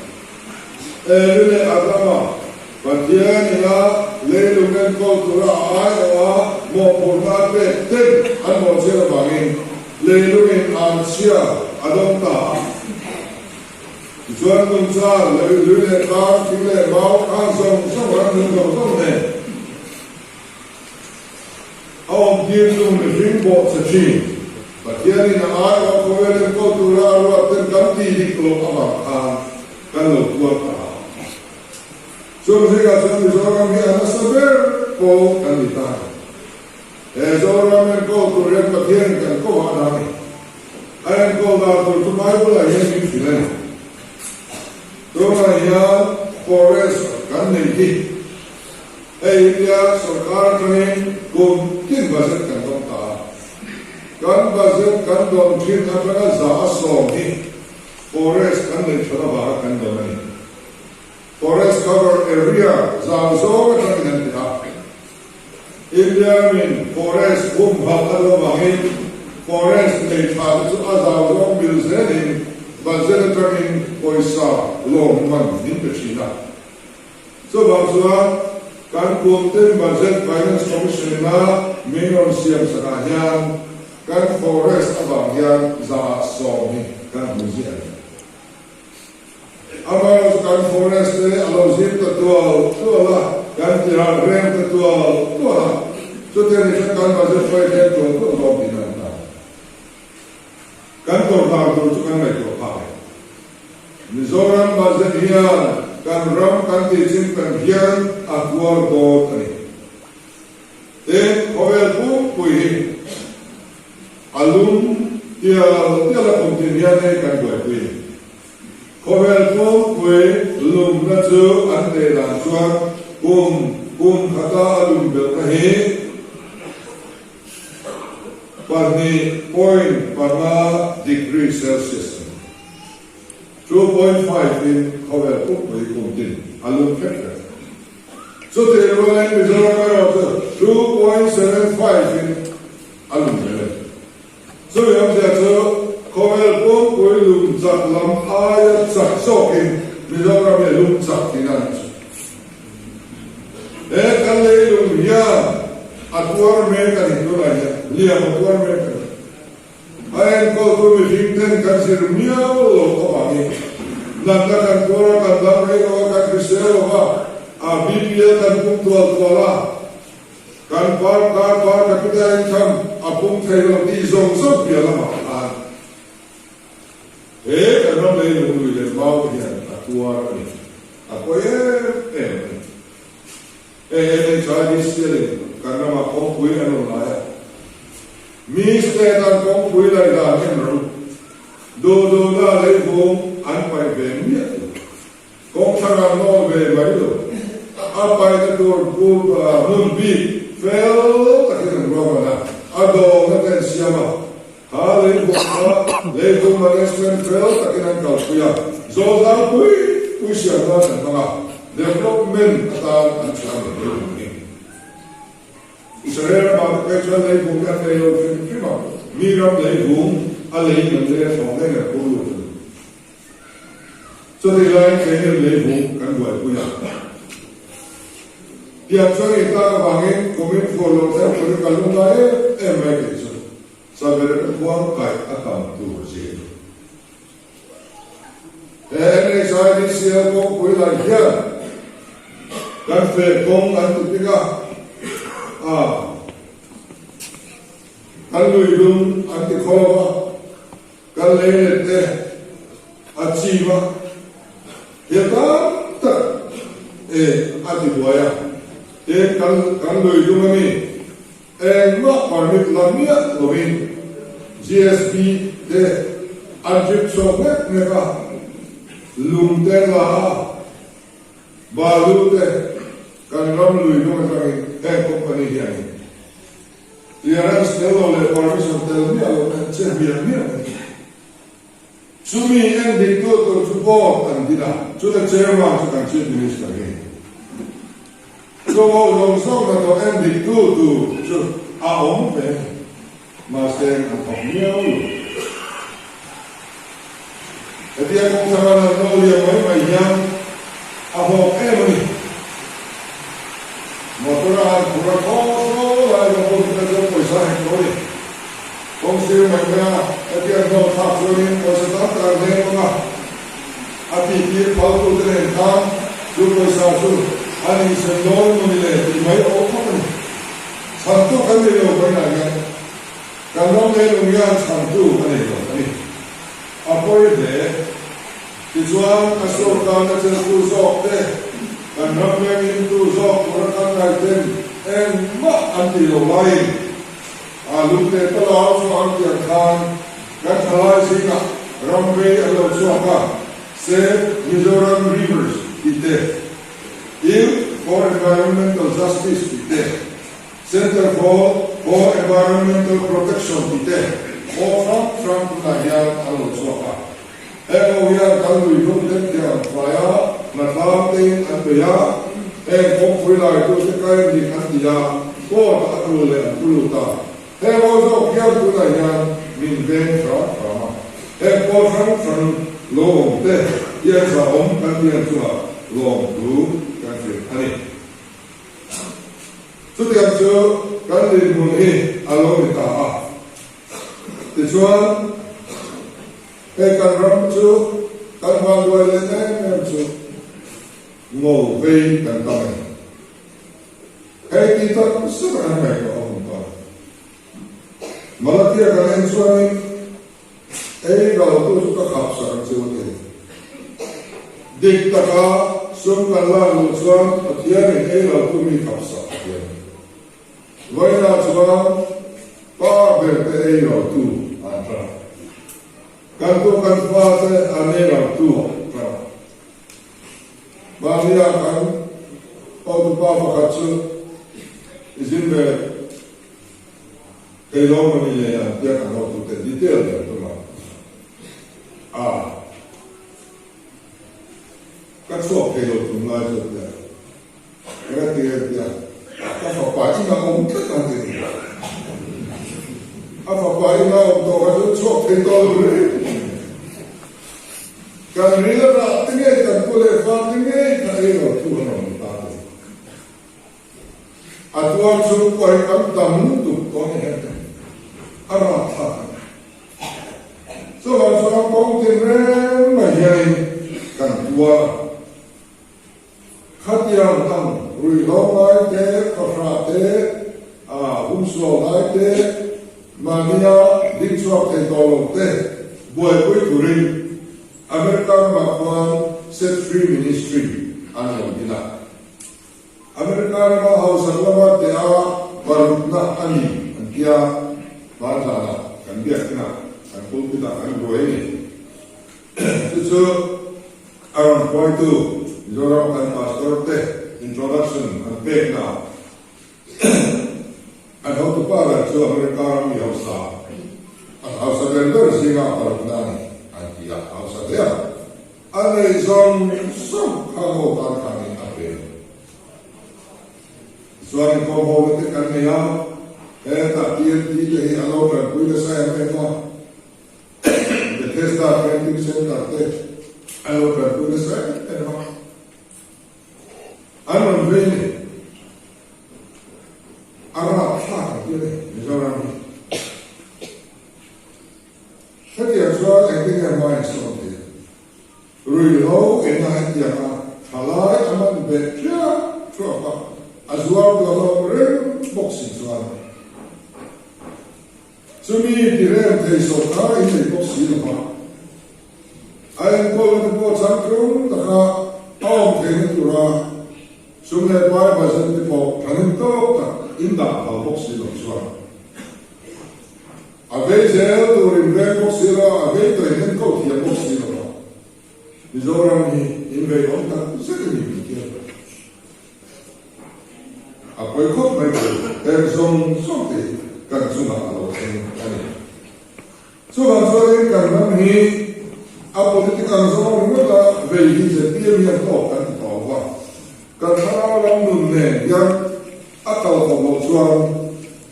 Eli leh Adama, Pathian ina leilung enkawl tura a aiawh a mawhphurhna a pek ten an mawhchhiat avangin leilungin anchhia a dawng ta a. Tichuan nungcha, lui leh tlang, thing leh mau, khan zawng zawng ramnung zawng zawng nen A awmtir chu mihring pawh che thin. Pathianin a aiawh khawvel enkawl tura a ruat ten kan tih dik loh avang khan kan lo tuar ta a. Chung zingah chuan Mizoram hi a nasa ber pawh kan ni ta. He Zoram enkawl tur hian Pathianin kan ko a dah a ni. A enkawl dan tur chu Bible-ah hian min hrilh a ni. Tunah hian forest kan nei hi. Hei India sorkar atangin kum tin budget kan dawng ta a. Kan budget kan dawn thin atanga 100% hi forest kan neih that avanga kan dawn a ni. Forest cover area zau zawng atangin an ti a. India ramin forest humhalh a duh avangin forest nei tha te chu a zau zawng mil zelin budget atangin pawisa lawm man min pe thin a. Chuvang chuan kan kumtin Budget Finance Commission-a min rawn siam sakah hian kan forest avang hian 100% hi kan hmu ziah a ni. Amaherawhchu kan forest te a lo zim ta tual tual a, kan ti harh reng ta tual tual a, chutiang ni chuan kan budget hruai tlem tual tual dawn tihna a ni ta. Kan tawrhnar tur chu kan ngaihtuah phak e. Mizoram budget hian kan ram kan tihchim kan hian a tuar dawn a ni. Tin, khawvel pumpui hi a lum tial tial a kum tin hian hei kan buaipui a ni. Khawvel pumpui lumna chu an teh dan chuan kum kum khata a lum belhna hi 2.5 degree Celsius a ni. 2.5 in khawvel pumpui kum tin a lum hret hret. Chutih rualin Mizoram erawh chu 2.75 in a lum ve a ni. Chumi awmzia chu khawvel pumpui lum chak lam aia chak zawkin Mizoram hi a lum chak tihna a ni chu. He kan leilung hian a tuar mek a ni tunah hian liam a tuar mek a ni. A enkawltu mihring ten kan zir miau lo avangin natna kan tuar a, kan dam rei lo a, kan hrisel lo va, a BPL kan pum tual tual a, kan par kar par capital income a pum thei lo tih zawng zawng piah lamah khan he kan ram leilung lui leh mau te hian a tuar a ni. A pawi em em a ni. Hei NHIDCL in kan ramah kawngpui an rawn lai a. Mi state an kawngpui laih dan en ru. Duh duhna leivung an paih ve miah lo. Kawngthlang an nawl ve mai lo. A paihna tur hmun bik fel takin an ruahman a, a dawlna te an siam a. Kha leivung kha leivung management fel takin an kalpui a, zawlzau pui pui siam nan an hmang a, development atan an chhuah ngei ngei bawk a ni. Israel ramah te phei chuan leivung hi an nei lo hrim hrim a, mi ram leivung a lei in an lei a thlawng daih an phur lut a ni. Chutih laiin keini leivung kan buaipui a. Tiang chuan intak avangin kumin fur lo thleng turin ka lungngai em em mai kei chu. Sabereka khuang kaih a tam tur zir. He NHIDCL kawngpui lai hian. Kan feh kawng an ti pik a, a kan lui lung an ti khaw lo a, kan lei let te a chim a, thil tam tak e a ti buai a, tin kan kan lui lung a mi engmah permit la miah lovin GSP te an trip chhuak mek mek a, lung te la a. Balu te kan ram lui lung atangin heng company hianin clearance tel lo leh permission tel miah lo te che hmiah hmiah a ni. Chumi en dik tu tur chu board an din a, chuta chairman chu kan chief minister hi a ni. Chung ho zawng zawng hnathawh en dik tu tur chu a awm ve a ni. Mahse an thawk miau lo. Hetia kawng thar an lo liam mai mai hian a hlawk em a ni. Motor a han phur a thaw thaw lai ka hmuh hi ka chuan pawisa hek lo a ni. Kawng sir mai mai a hetia an hlawk thlak chuanin pawisa tam tak an hleng bawk a. A tihtir phaltute nen khan chu pawisa chu an insen dawn maw ni le tih mai awm khawp a ni. Chhantu kan nei lo vawiinah hian kan ram leilung hian chhantu a nei lo a ni. A pawi hle. Tichuan a sorkarna cheltu zawk te, kan ram lengin tu zawk tura kan ngaihten engmah an tih loh laiin a lungte tala au chhuah an tih ang khan kan thalai zingah ram vei an lo chhuak a, Save Mizoram Rivers tih te, Youth for Environmental Justice tih te, Centre for for Environmental Protection tih te aw hrang hrang tunah hian an lo chhuak a. Heng ho hian kan lui hlum te thiam fai a, hnathlang tein an bei a, heng kawngpui laitute kain dik an ti a, court ah a tul leh an pu lut a. Heng ho zawk hian tunah hian min veng hram hram a, heng pawl hrang hrang lo awm te hian zahawm kan tiang chungah lawmthu kan hrilh a ni. Chutiang chu kan dinhmun hi a lo ni ta a. Tichuan, hei kan ram chu kan vanduai leh em em chu ngo vei kan tam a ni. Hei ti tak zet a kan ngaihtuah a hun ta. Malakia kan en chuanin ei raltu chu ka khap sak ang che u ti. Dik taka sum kan lak luh chuan Pathianin ei raltu mi khap sak a ti a ni. Vawiinah chuan pa ber te ei raltu an tla. Kan tu kan fa te an ei raltu an tla. Mahnia kan hotupa pakhat chu i zin ve thei lo maw ni le an tia kan hotute detail ber tum a, a ka chhuak thei lo tum lai chu a tia, eng a ti a tia, ka fapa ina awm tlat ang ti ni, a fapa ina awm tawh kha chu chhuak thei tawh lo reng. Kan ril rah te ngei, kan pu leh fa te ngei kha ei lo thu an rawn ni ta te. A tuar chung pawh hi kan tam lutuk tawh ni hian a rah thlak a ni. Chuvang chuan kawng tin reng mai hianin kan tuar a. Khatiang ang ruihhlo ngai te, fahrah te, humsual ngai te, mahnia ding chhuak thei tawh lo te buaipui turin America ramah khuan Set Free Ministry an lo din a. America rama hausak lama tea parukna a ni an tia, hmanzanah kan biakina kan pulpit-ah kan buai a ni. Chu chu a rawn hruaitu Mizoram kan Pastor te introduction an pekna ah an hotupa ber chu America ram mi hausa, an hausa ber ber zinga a parukna a ni an ti a, hausa hle a, a neih zawng zawng kha ho tan khanin a pe. Tichuan inkhawm ho na te kan nei a, hetah TNT te hi a lo tanpui nasa em em a. Bethesda Training Centre te an lo tanpui nasa em em a, an rawn vei ni. A rapthlak ang tir a ni Mizoram hi. Hetiang chuan engtin nge hma in sawn thei ang? Ruihhlo ina hetianga thalai a man beh ṭhiah. Chumi tirem thei sawrkar in nei bawk si lo va. A enkawlna te pawh changtlung taka a awm theihna tura sum leh pai budget te pawh thahnem tawk tak in dah phal bawk si lo chuan a vei zel tur in veng bawk si lo a, a vei tawh in enkawl thiam bawk si lo va. Mizoram hi in vei awm tak zet a ni min tia. A pawi khawp mai tur heng zawng zawng te hi kan chungah a lo thleng a ni. Chuvang chuanin kan ram hi a political zawng ringawt a vei hi zpm hian tawk kan ti tawh va, kan thlarau lam nun nen hian a kal tawh loh chuan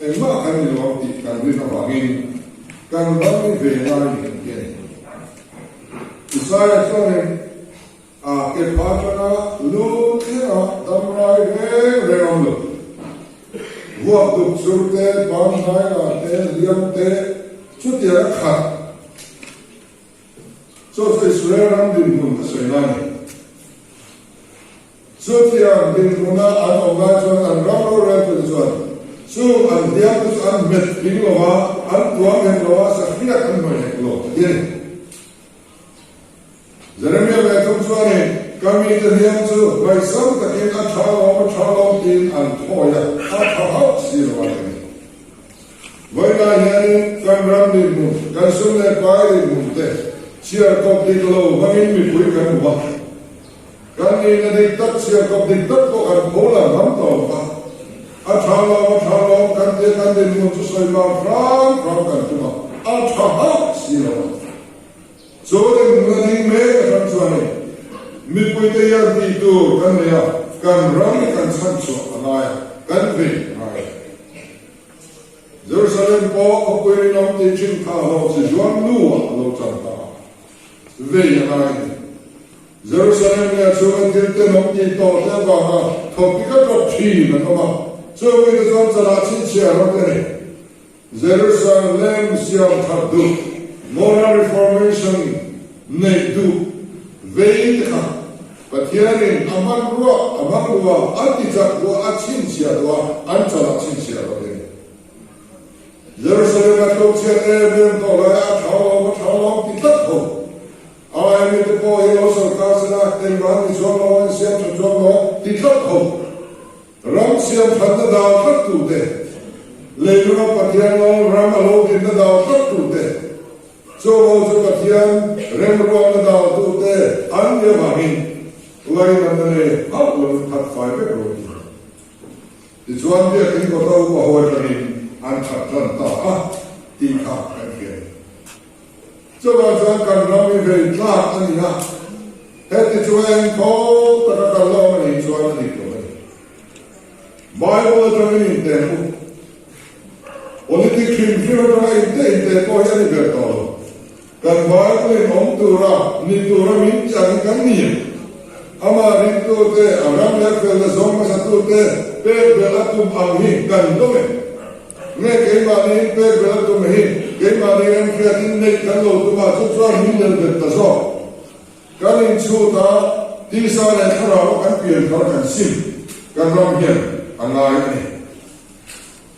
engmah kan ni lo ang tih kan rin avangin kan ram hi ve ngai ni kan ti a ni. Isaiah chuanin A ke pha atanga lu thlenga dam rai reng reng awm lo. Vuak duk chur te, bang hnai la te, hliam te, chutiang a khat. Chu chu Israel ram dinhmun a sawi lai a ni. Chutiang dinhmuna an awm lai chuan an ram roreltute chuan chung an hliam te chu an hmet tling lo va, an tuam hek lo a, sahriak an hnawih hek lo a ti a ni. Jeremia leh thung chuanin, Ka mite hliam chu ngaihsam takin a tha lawm, a tha lawm tiin an thawi a, a tha hauh si lo a ti. Vawiinah hianin kan ram dinhmun, kan sum leh pai dinhmun te chhiar kawp dik lo hmangin mipui kan hmu a. Kan nihna dik tak chhiar kawp dik tak pawh kan pho lang ngam tawh lo va. A tha lawm, a tha lawm kan tia kan dinhmun chu sawi mar hram hram kan tum a, a tha hauh si lo a. Chu dinhmun a ding mek atang chuanin mipuite hian tih tur kan nei a, kan ram kan chhanchhuah a ngai a, kan vei a ngai a. Jerusalem pawh khawpui rinawm tih thin kha hlawh chi zuam nu ah a lo chan ta a, vei a ngai a ni. Jerusalem leh a chhunga thil tenawm tih tawh te avanga thawpik a tawp thin an awm a, chung mite chuan chalah chhinchhiah rawh te a ni. Jerusalem siam that duh, moral reformation neih duh vei te kha Pathianin a hmanrua a hmang duh a, a tichak duh a, a chhinchhiah duh a, an chalah chhinchhiah lo te ni. Jerusalem a tlukchhiat em em tawh lai a, a thau lawm a thau lawm ti tlat ho. Ai mite pawh hi lo sawrkar sela engmah an ni chuang lo, an siam tha chuang lo ti tlat ho. Ram siam thatna dau tlat tute, leilunga Pathian lawng ram a lo dinna dau tlat tute, chung ho chu Pathian remruatna dau tute an nih avangin lainatna nei hauh lovin that fai vek rawh ti. Tichuan biakin kawta upa ho atangin an that tan ta a tih kha kan hria a ni. Chuvang chuan kan ram hi vei tlak a ni a, heti chu engkhaw taka kal lawm a nih chuan a dik lo a ni. Bible atangin inteh u. Politic hrim hrim atanga inteh inteh pawh hi a ni ber tawh lo. Kan Bible in awm tura, ni tura min tih ang hi kan ni em? Amah ringtute, a ram leh felna zawng hmasatute pek belh a tum ang hi kan dawng em? Nge keimahni in pek belh a tum hi keimahni remhriat in neih kan lo tum a, chu chuan min del bet ta zawk. Kan inchhut a, tisa leh thlarau a kan pian thar kan sim kan ram hian a ngai a ni.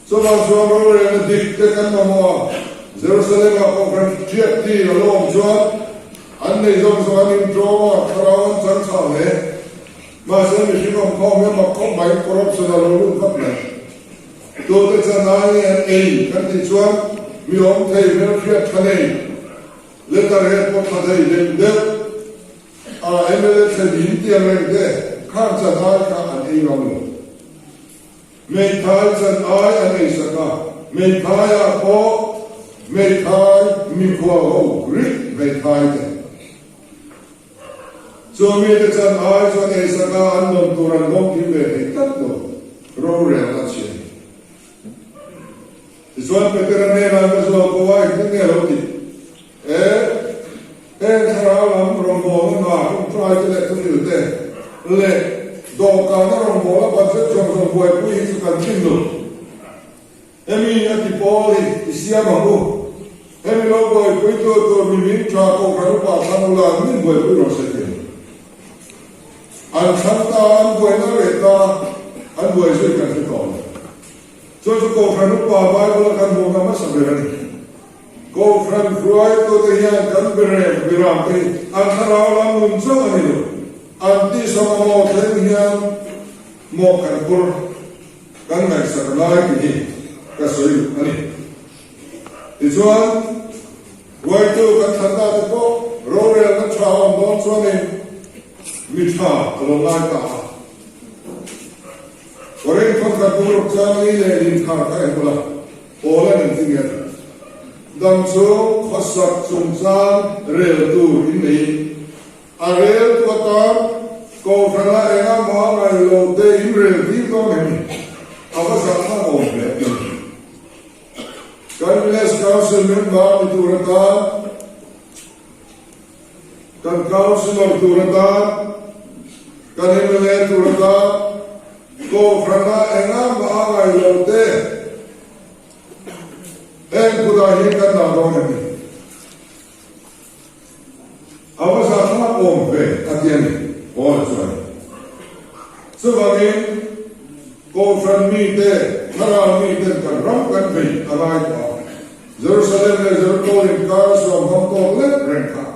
Chuvang chuan rorelna dik te kan mamawh a, Jerusalem ah pawh kan hriat tir a lo awm chuan an nei zawng zawng an intawm a, thlarau an chang chhah hle. Mahse mihring awm khawm hi a mak khawp mai, corruption a lo lut vat mai. Tute chan ai nge an ei kan tih chuan mi awm thei hmelhriat tha nei, letter head pawh tha thei deuh deuh a mla thlen in tiang reng te khan chan ai kha an ei ngam lo. Hmeithai chan ai an ei sak a, hmeithai ah pawh hmeithai mikhual ho Greek hmeithai te. Chu mite chan ai chuan eisak a an lawm tur an lawm kim ve thei tlat lo, rorel a chhi a ni. Tichuan Petera hnenah ka zual ko a, engtin nge a lo tih? E, heng thlarau lam rawngbawlna hna ṭawngṭai te leh thuhril te leh dawhkana rawngbawla budget zawng zawng buaipui hi chu kan ṭhin lo. Hemi a ti pawl hi i siam ang u. Hemi lo buaipui tu tur mi min tha kohhran upa thlang ula min buaipui rawh se ti. An thlang ta, an buaina reh ta, an buai zui kan hre tawh lo. Chu chu kohhran upa Bible a kan hmuhna hmasa ber a ni. Kohhran hruaitute hian kan berem biram te hi an thlarau lam nun chauh a ni lo. An tisa mamawh thleng hian mawh kan phur kan ngaihsak lai tih hi ka sawi duh a ni. Tichuan, hruaitu kan thlan ta te pawh rorelna tha a awm dawn chuanin mi tha a lo ngai ta a. Korin thawnkhat bumruk chuan ni leh inkhar kha enkawl a, pawl a nen tling em? Dam chhung khawsak chungchang rel tur in neiin a rel tu atan Kohhrana enga maw a ngaih lo te in rel tir dawn em ni? A va zahthlak awm hle a ti. Kan Village Council member ni tur atan Kan Councillor tur atan, kan mla tur atan Kohhrana enga mah a ngaih lo te heng kutah hian kan dah dawn em ni? A va zahthlak awm ve a ti a ni, Paul chuan. Chuvangin Kohhran mite, thlarau miten kan ram kan vei a ngai tawh a. Jerusalem leh Jeriko inkar a suam hmang tawk lek reng kha.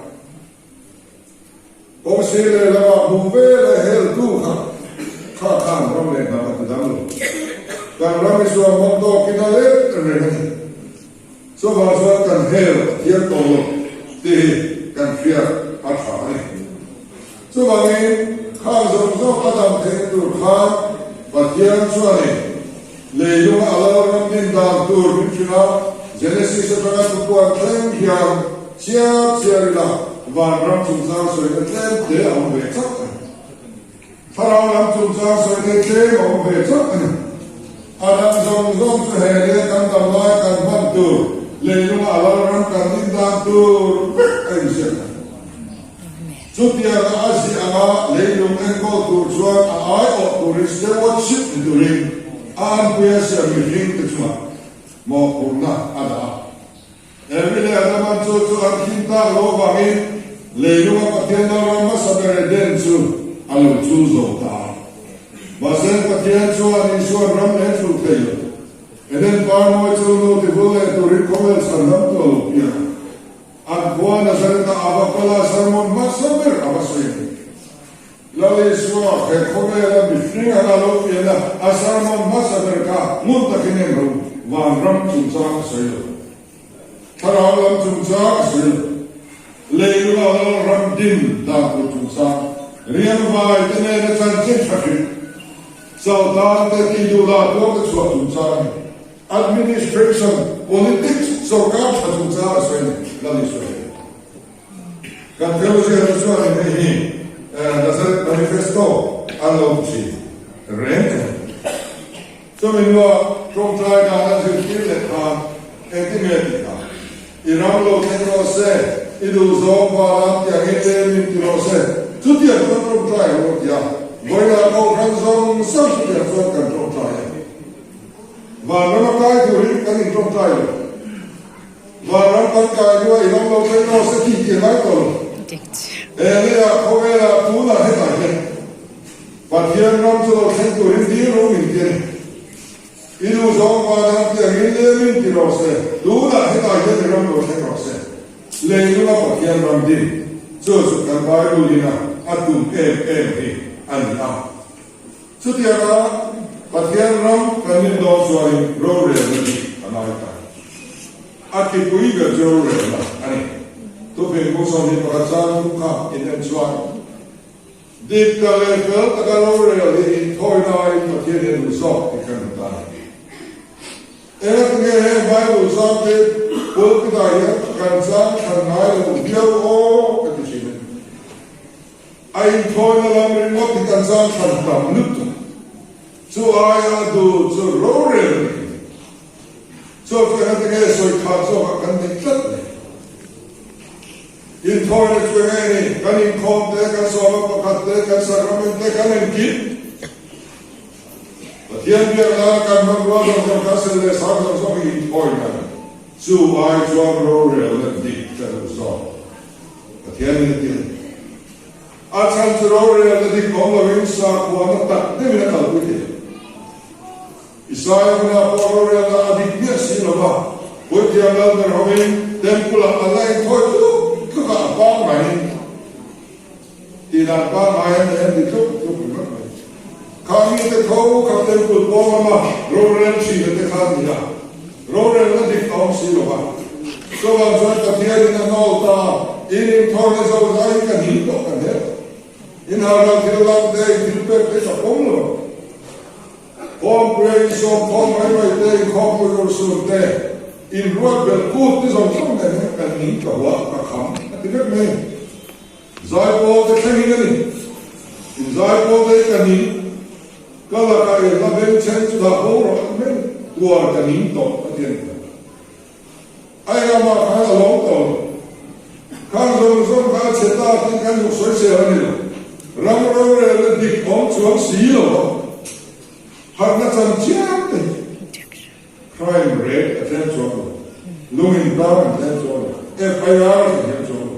Kawng sir leh lamah hmu vel a heltu kha kha khan ram leh hnam a ti dang lo. Kan ram i suam hmang tawkin a let reng a ni. Chuvang chuan kan hel a thiam tawh lo tih hi kan hriat a tha a ni. Chuvangin khang zawng zawng a dam theih tur khan Pathian chuanin leilunga a lo ram din dan tur min hrilh a, Genesis atanga thupuan thleng hian chhiar chhiar ila vanram chungchang sawina tlem te a awm ve chauh a ni. Thlarau lam chungchang sawina tlem a awm ve chauh a ni. A dang zawng zawng chu he leh kan dam lai kan hman tur leilunga a lo ram kan din dan tur vek a inziak a ni. Chutianga a ziah anga leilung enkawl tur chuan a aiawh turin stewardship ni turin a anpui a siam mihring te chungah mawhphurhna a dah a. Evi leh Adama chu chu an khim tak lo avangin leilunga Pathian lalram hmasa ber Eden chu a lo chul zo ta a. Mahse Pathian chuan Isua'n ram leh thlu thei lo. Eden par mawi chu nu tivul leh turin khawvel chhan lam tu a lo piang a. An khua Nazareth-ah a va kal a, sermon hmasa ber a va sawi a ni. Lal Isua he khawvela mihring anga lo pian a, a sermon hmasa ber kha ngun takin en ro, vanram chungchang a sawi lo. Thlarau lam chungchang a sawi lo. Leilunga Lalram din dan tur chungchang, riangvai te nena chanchin tha hrilh, chautan te tihduhlah tuar te chhuah chungchang a ni. Administration, politics, sorkar tha chungchang a sawi ni, Lal Isua hian. Kan theology ho chuan in hei hi Nazareth Manifesto an lo ti thin reng a ni. Chumi hnua tawngtai dan a zirtir leh khan engtin nge tih kha i ram lo thleng rawh se, i duh zawng vanah tiangin lem in ti rawh se, chutiang chuan tawngtai rawh a ti a, vawilah kohhran zawng zawng chutiang chuan kan tawngtai a ni. Vanram a kai turin kan intawngtai lo. Vanram kan kai hnuah i ram lo thleng rawh se tih tih a ngai tawh lo. He leiah khawvelah tunah hetah hian Pathian ram chu lo thleng turin dil ru min ti a ni. I duh zawng vanram tiangin lemin ti rawh se, tunah hetah hian i ram lo thleng rawh se. Leilunga Pathian ram din chu chu kan Bible ina a tum em em hi a ni a. Chutianga Pathian ram kan nin dawn chuanin rorelna hi a ngai ta. A tipui ber chu rorelna a ni. Thupin kung 21 chang thum kha in en chuan, Dik tak leh fel taka rorel hi inthawina aiin Pathian hian duh zawk tih kan hmu ta a ni. Engatinge heng Bible chang te pulpit-ah hian kan chang thlan ngai lo viau aw ka ti thin a ni. A inthawina lam ringawt hi kan zang hran tam lutuk. Chu aia a duh chu rorel a ni. Chu chu engati nge sawi khat zawkah kan neih tlat le? Inthawina chu enge ni? Kan inkhawm te, kan sawma pakhat te, kan sacrament te kan engkim. Pathian biakna kan hmanrua zawng zawng kan sel leh sang zawng zawng hi inthawina a ni. Chu ai chuan rorelna dik ka duh zawk. Pathian in a ti a ni. A chhan chu rorelna dik awm loin sakhuana tak deuhin a kalpui thei. Isaia hunah pawh rorelna a dik miah si lo va, puithiam. Puithiam Lalber hovin Temple-ah a la inthawi tluk tluk a, a pangngaiin tih dan pangngai an nei an ti tluk tluk ringawt mai. Kha mite tho kha Temple pawng lama rorel thina te kha an ni a, rorelna dik a awm si lo va. Chuvang chuan Pathianin a hnawl ta, in inthawina zozaiin ka hnim tawh ka hne tawh. In harhna thil lam te, in thil pek te ka pawm lo. Khawmpuia insawm khawm mai mai te, inkhawmpui ur sun te, inruat belh kut te zawng zawng nen hian kan ning ka hua, ka kham a ti vek mai. Zaipawl te thlengin a ni. In zaipawl te hi ka ning, ka lakah i hla bengchheng chu dah bo rawh a ti mai, tuar ka ning tawh a ti a ni. A engah khan a lawm tawh lo. Khang zawng zawng kha a chhe ta tih kan zuk sawi sel a ni lo. Ram rorelna dik awm chuang si lo a, harhna chan chiam te hi crime rate a tlem chuang lo, lung intar an tlem chuang lo, FIR a tlem chuang lo.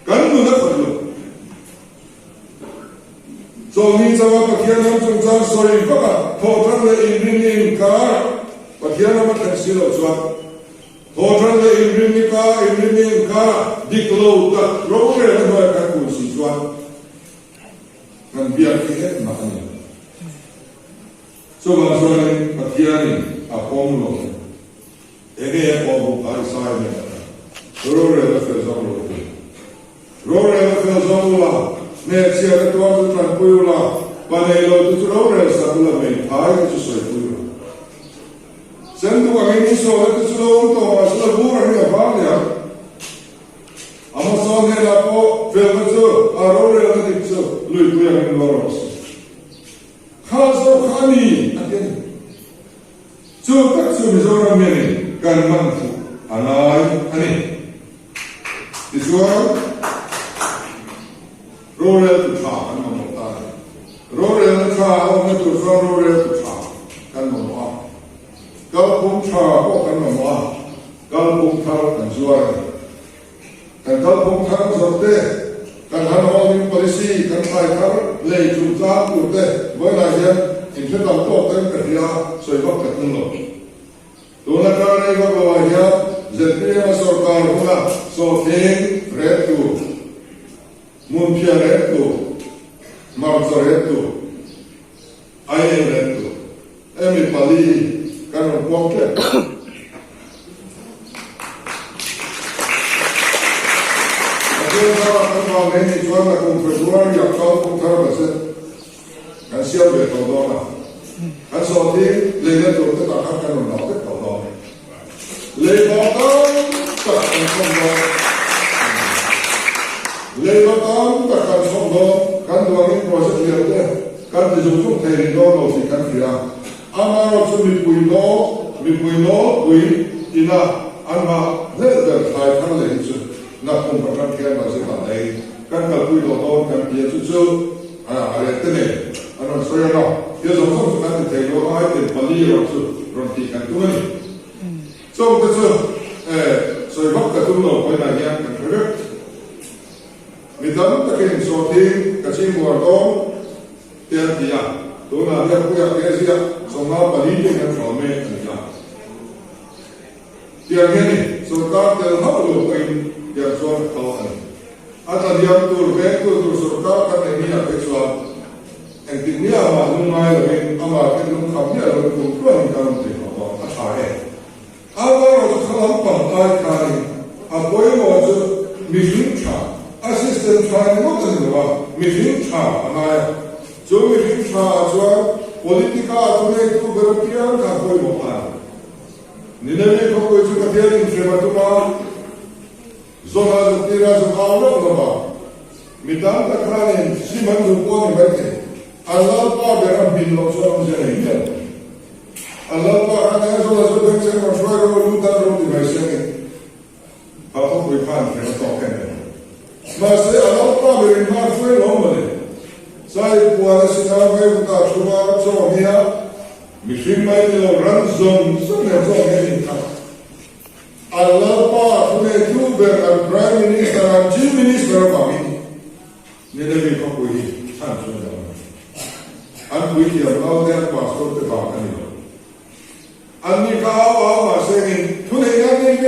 Kan nun a khat lo. Chawlhni chauha Pathian ram chungchang sawi vaka thawhṭan leh inrinni inkar Pathian ram a thlen si loh chuan thawhṭan leh inrinni kar inrinni inkara dik lo tak rorel a hnuaia kan kun si chuan kan biak hi engmah a ni lo. Chuvang chuanin Pathianin a pawm lo. Enge a pawm bawk a Isaiah nen a kal. Rorel a fel zawng lo tur. Rorel a fel zawng ula, hnehchhiat a tuar chu tanpui ula, pa nei lo te chu rorel sak ula, hmeithai te chu sawipui ula. Senduk angin i sualna te chu lo awm tawh mahse la bur angin a vang leh ang. Amazon hnenah pawh felna chu a rorelna dik chu luipui angin luang rawh se. Kha zawk kha a ni a ti a ni. Chu tak chu Mizoram hianin kan man fuh a ngai a ni. Tichuan, roreltu tha kan mamawh ta a ni. Rorelna tha a awmna tur chuan roreltu tha kan mamawh a. Kalphung tha pawh kan mamawh a, kalphung thar kan zuar a ni. Kan kalphung thar zawrh te, kan han holding policy kan thlai thar lei chungchang tur te vawiinah hian inhre tam tawk ten ka hria sawi vak ka tum lo. Tuna kar rei vak loah hian zpm a sorkar huna sawhthing rep tur, hmunphiah rep tur, hmarcha rep tur, aien rep tur, Hemi pali kan rawn puang tep. Pathian zarah kan vang nei nih chuan a kum February ah kal phung thar budget kan siam ve tawh dawn a. Kan sawhthing leina tur te tah khan kan rawn dah vek tawh dawn. Leiba tam tak kan chhawm dawn. Leiba tam tak kan chhawm dawn. Kan duangin project lian te kan ti zung zung thei rih dawn lo tih kan hria. Amaherawh chu mipui nawl, mipui nawlpui ina an hah hlelh ber thlai thar leh hi chu nakkum atang khian budget ah nei kan kalpui tawh dawn kan ti a, chu chu a rel te nen an rawn sawi ang a, thil zawng zawng chu kan ti thei lo a, item pali erawh chu rawn tih kan tum a ni. Chawng te chu sawi vak ka tum lo pawhin ah hian kan hre vek. Mi tam takin sawhthing ka ching uar dawn te an ti a, tunah hian puia kezia 54 te hian thlawh mek a ni a. Tiang hian ni sorkar tel hauh lo pawhin tiang chuan a kal a ni. A tlahniam tur vengtu tur sorkar kan nei ni ah phei chuan engtik ni ah mah lungngai lovin amah te lungkham miah lovin kum tluanin kan awm thei tawh a, a tha e. Amaherawh chu kha lampang ai khanin a pawimawh chu mihring tha, a system tha ni ngawt a ni lo a, mihring tha a ngai a. Chu mihring tha ah chuan politica ah chu neitu ber apiang kha a pawimawh a ni. Nineveh khawpui chu Pathian inhrem a tum a, Zona zirtir a zuk au loh lo a, mi tam tak khanin sim an duh pawh a ni maithei. An lalpa ber a hmin loh chuan awmzia nei miah lo. An lalpa khan eng Zona chu bengchheng rawn hruai ro, lu tan ro ti mai sengin a khawpui khan hrem a tawk em em. Mahse a lalpa berin hma a hruai lo mawle. Sai puan a sin a, Vaivutah thuma chaw hmia mihring mai ni lo ran zawng zawng nen chaw hmia inthak. An lalpa thu nei thu ber an Prime Minister an Chief Minister avangin Nineveh khawpui hi chhan chu a ni lo. An puithiam naute an pastor te vang a ni lo. An ni kha au au mahse engin thu neihna an nei ve.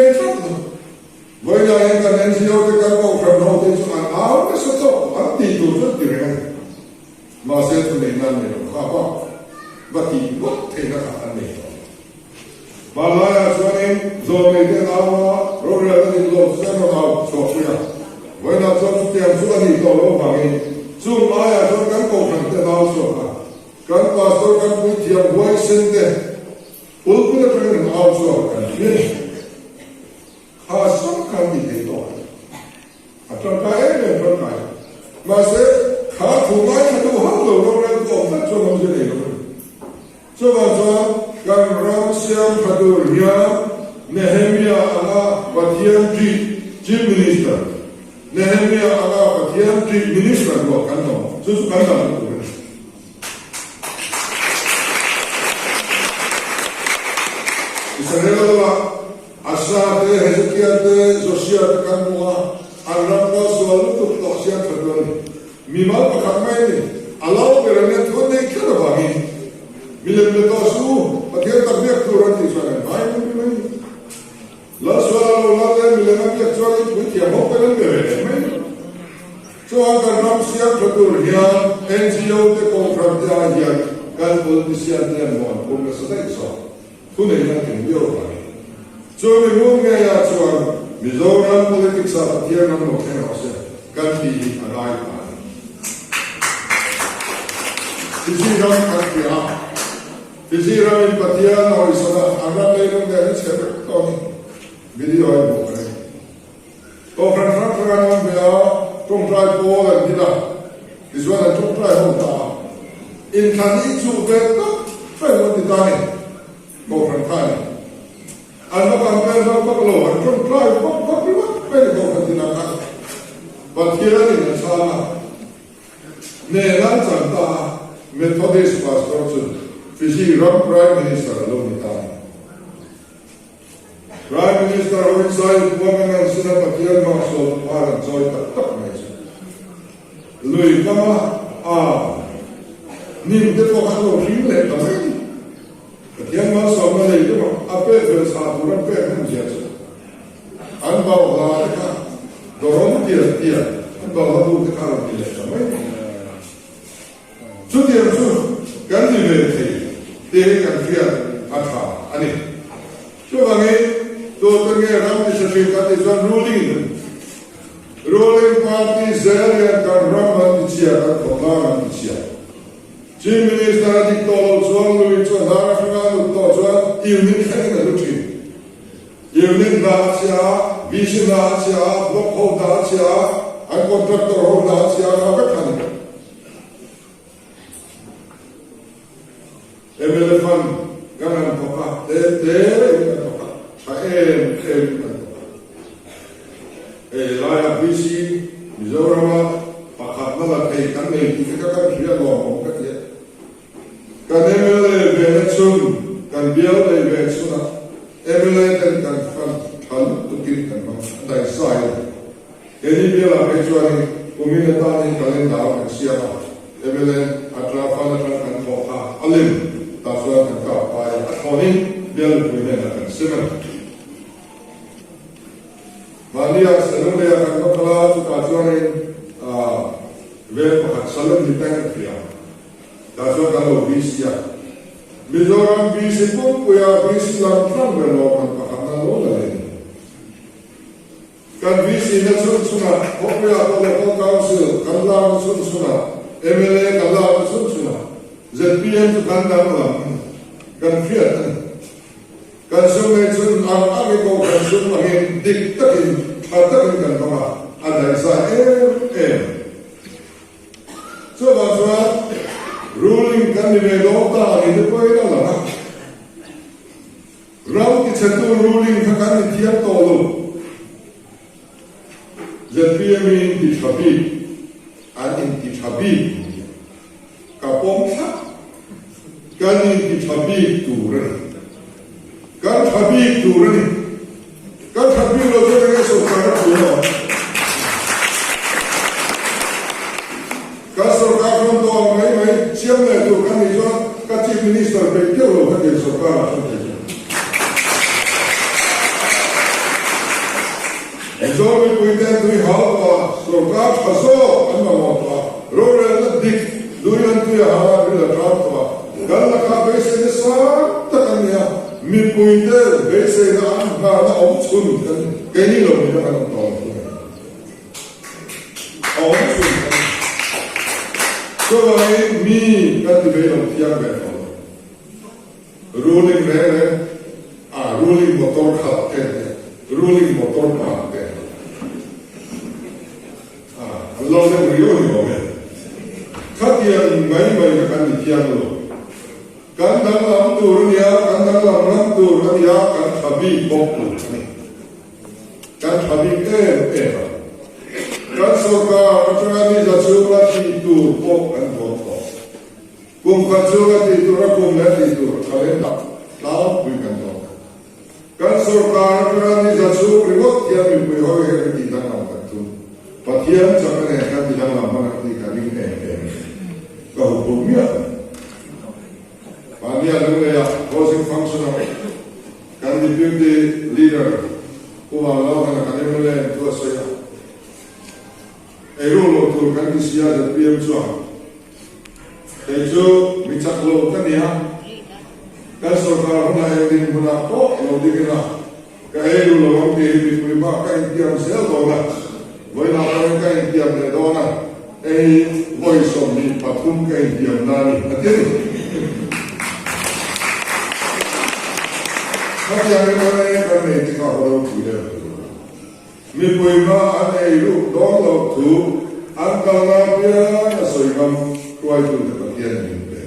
Chuvangin, zawlneite an au a, rorelna dik lo chu an rawn au chhuahpui a. Vawiinah chuan chutiang chu a nih tawh loh avangin chung laiah chuan kan kohhrante an au chhuak a, kan pastor kan puithiam huaisen te pulpit atangin an au chhuak a, kan hria ni. Kha sam khan ti thei tawh a ni. A tangkai em em tangkai. Mahse, kha thu ngaithla duh hauh lo rorel tu awm tlat chuan awmzia nei lo a ni. Chuvang chuan kan ram siam tha tur hian Nehemia anga Pathian ṭih Chief Minister, Nehemia anga Pathian ṭih Minister ruah kan awm, chu chu kan dam tur a ni. Israel lamah Asa te, Hezekia te, Josia te kan hmu a, an ram kal sual lutuk tawh siam tha tur a ni. Mimal pakhat mai a ni. A lo ber an en thuan nei tlat avangin milem be tawh suh u, Pathian tak biak tur an tih chuan an ngai mai mai. Lal sual a lo lal e, milem a biak chuan in puithiam ho pawn an be ve leh mai. Chuan kan ram siam tha tur hian NGO te kohhran te ah hian kan politician te an maw an phur nasa daih zawk. Thuneihna keng viau avangin. Chu mihung ngeiah chuan Mizoram politics ah Pathian ram lo thleng rawh se kan tih hi a ngai ta a ni. Fiji ram kan hria a, Fiji ramin Pathian a hawisan a, an ram leilung nen a chhe vek tawh a ni. Video a inhmuh ka ring. Kohhran hrang hrang an awm ve a, tawngtai pawl an din a, tichuan an tawngtai ho ta a. Inthlan inchuh ve tak reng an ti ta a ni, Kohhran kha a ni. An va campaign vak vak lo, an tawngtai vak vak ringawt mai a ni Kohhran tinah khan. Pathianin a chhang a, nen an chan ta a, Methodist Pastor chu Fiji ram Prime Minister a lo ni ta a ni. Prime Minister hoin zai huam in an sin a Pathian hmang sual phar an chawi tak tak mai chu. Lui kama a nim te pawh khan lo hring leh ta mai ni. Pathian malsawmna nei deuh a, a pek fel chhah tur an pek hnem zia chu. An bau hla te kha dawrawm tial tial an bau hla bu te kha rawn ti leh ta mai ni. Chutiang chu kan ni ve thei te hi kan hriat a tha a ni. Chuvangin tute nge ram ti hre thin kan tih chuan ruling in a ni. Ruling party zel hian kan ram an ti chhia, kan khawtlang an ti chhia. Chief Minister a dik tawh loh chuan lui chu a hnar atanga a lut tawh chuan unit thlengin a lu thin. Unit hna a chhia a, VC hna a chhia a, block ho hna a chhia a, an contractor ho hna a chhia a, kha vek kha a ni. Mla fund kan han thawk a, tlem te in kan thawk a, tha em em in kan thawk a. Hei laia VC Mizorama pakhatna la thei kan nei tih te kha kan hria lawmawm ka ti a. Kan mla ve na chhun, kan bial nei ve chhunah mla ten kan fund tha lutukin kan hmang a, daihsai a ni. Keini bialah phei chuanin kumin atanin calendar kan siam a, mla atra fund atang kan thawh kha a lim tah chuan kan kap pai a, a thlawnin bial mipui hnenah kan sem a ni. Mahnia Salome-a kan va kal a, chutah chuanin veng pakhat Salem ni teng a hria. Tah chuan kan lo VC a. Mizoram VC pumpuia VC lam hlang ber lawmman pakhatna lo la leh ni. Kan VC na chhun chhunah khawpuia pawh Local Council kan lakna chhun chhunah mla kan lakna chhun chhunah zpm chu kan danglam a ni. Kan hriat a ni. Kan sum nei chhun ang ang i kohhran sum angin dik takin tha takin kan hmang a, a daihzai em em. Chuvang chuan ruling kan ni ve dawn ta a ni te pawhin a lang a. Ram tichhetu ruling kha kan ni thiam tawh lo. Zpm in inti tha bik, an inti tha bik ni a. Ka pawm thlap. Kan inti tha bik tur a ni. Kan tha bik tur a ni. Kan that bik lo chuan enge sorkar a phu lo? Kan sorkar hrawn tawh ang mai mai siam leh tur kan nih chuan ka Chief Minister peih deuh lo kha tiang sorkar ah chuan thei chuan. Mizo mipui ten tui hau tawh a, sorkar tha zawk an mamawh tawh a, rorelna dik lui an tui a hau a, ril a ṭam tawh a, kan lakah beiseina sang tak an ni a. Mipuite beiseina an nghahna awm chhun kan keini lo ni kan awm tawh lo thung e. A awm chhun kan ni. Chuvangin mi kan ti vei lo thiang ve tawh lo. Ruling reng reng a ruling motor khalh te an nia, ruling motor tlan te a an lo deuh riau a ni awm e. Khatiang mai mai kha kan ni thiang lo. Kan danglam tur a nia, kan danglam ngam tur a nia, kan tha bik bawk tur a ni. Kan tha bik em em a. Kan sorkar atanga ni za chhunga tih tur pawh kan dawn tawh. Kum khat chhunga tih tur a kum leh tih tur calendar tlangpui kan dawn a. Kan sorkar atanga ni za chhung ringawt hian mipui ho hian kan tih danglam kan tum. Pathian chakna nen kan ti danglam hman ang tih ka ring em em. Ka huphurh miah lo. Mahnia Lungleia closing function ah kan Deputy Leader Pu Vanlalhana kan mla in thu a sawi a. Eiru lo tur kan ti sia zpm chuan kei chu mi chak lo ka nia, kan sorkar hunah eng dinhmunah pawh lo ding ila ka eiru lo ang tih hi mipui hma ka intiam zel dawn a, vawiinah pawhin ka intiam leh dawn a, hei vawi 23 ka intiam na a ni a ti a ni. Khatiang mla kan nei te kha a ropui em? Mipui hma an ei ruk dawn loh thu an kalna apiang a sawi ngam hruaitute Pathian min pe.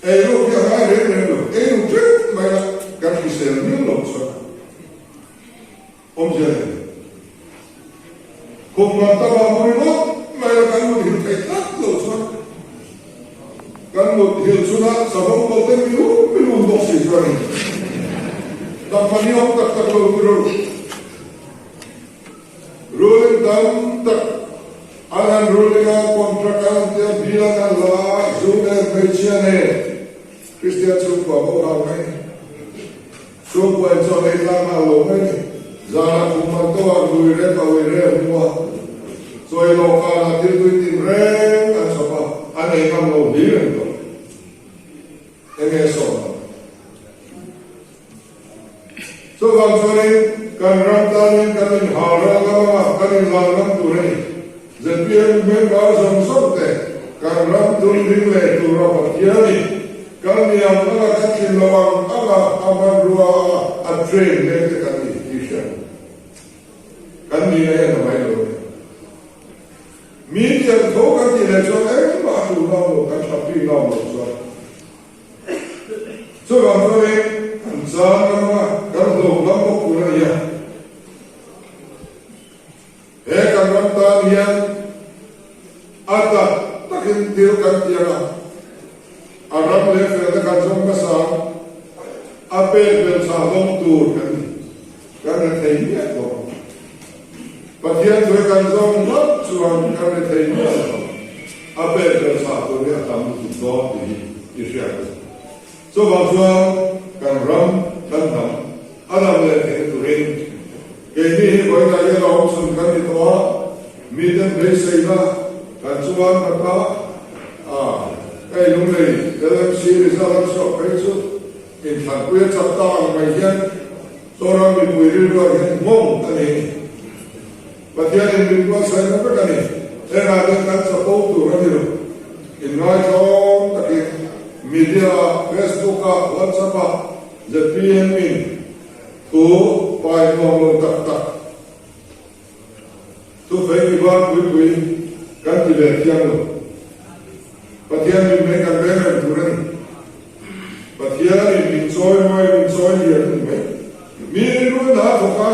Ei ruk hi a ngai reng reng lo, ei ruk teuh mai a kan hrisel miau loh chuan awmzia nei lo. Khum lam tam ah mu ringawt mai a kan mut hil theih tlat loh chuan kan mut hil chhunah savawm bo te milum milum bawk si chuan in dam ni awm tak tak lo ti ro. Ruling tam tak an han ruling a, contract an han tia, bill an han la a, zu nen hmeichhia nen Kristian chhungkua bo hau mai ni. Chhungkua in chuan ei tlang nghal lo mai ni. Zanah khum man tawh a, lui rem a ui rem hmu a, chawi lawh kanah thil tui tin reng an chhawp a, an ei ngam lo hlir an tawh. Enge sawm ang? Chuvang chuanin kan ram tanin kan inhal ral ngam ang a, kan inlan ngam tur a ni. Zpm member zawng zawng te kan ram tun ding leh tura Pathianin kan niam anga kan thin lo ang anga a hmanrua a a train mek te kan ni tih hriat kan nihna hian a mai lo a ni. Mi tiang tho kan tih leh chuan engmah a tul ngam lo, kan tha bik ngam lo chuan. Chuvang chuanin kan chang ngam a, kan hlawm ngam bawk tur a ni a. He kan ram tan hian a tak takin thil kan tiang a, a ram leh felna kan zawng hmasa ang, a pek belchhah hlawm tur kan ni, kan re thei miah lo. Pathian thu hi kan zawng ngawt chuan kan re thei miah lo, a pek belchhah tur hi a tam lutuk dawn tih hi i hriat a ni. Chuvang chuan kan ram, kan hnam a dam leh theihna turin keini hi vawiinah hian a awm chhun kan ni tawh a, miten beiseina kan chuan khat a, a hei Lunglei LMC result an chhuak phei chu inthlanpui a chak ta ang mai hian Zoram mipui rilruah hian nghawng a nei a ni. Pathianin min buatsaihna vek a ni. Hengah hian kan chapo tur a ni lo. Inngaithlawm takin media-ah, Facebook-ah, WhatsApp-ah zpm in thu pai nuam lo tak tak, thu fei ki var pui pui kan ti ve thiang lo. Pathian min mei kan veng reng tur a ni. Pathianin min chawi mawi, min chawi lian a ni mai. Mi rilru na thawk a,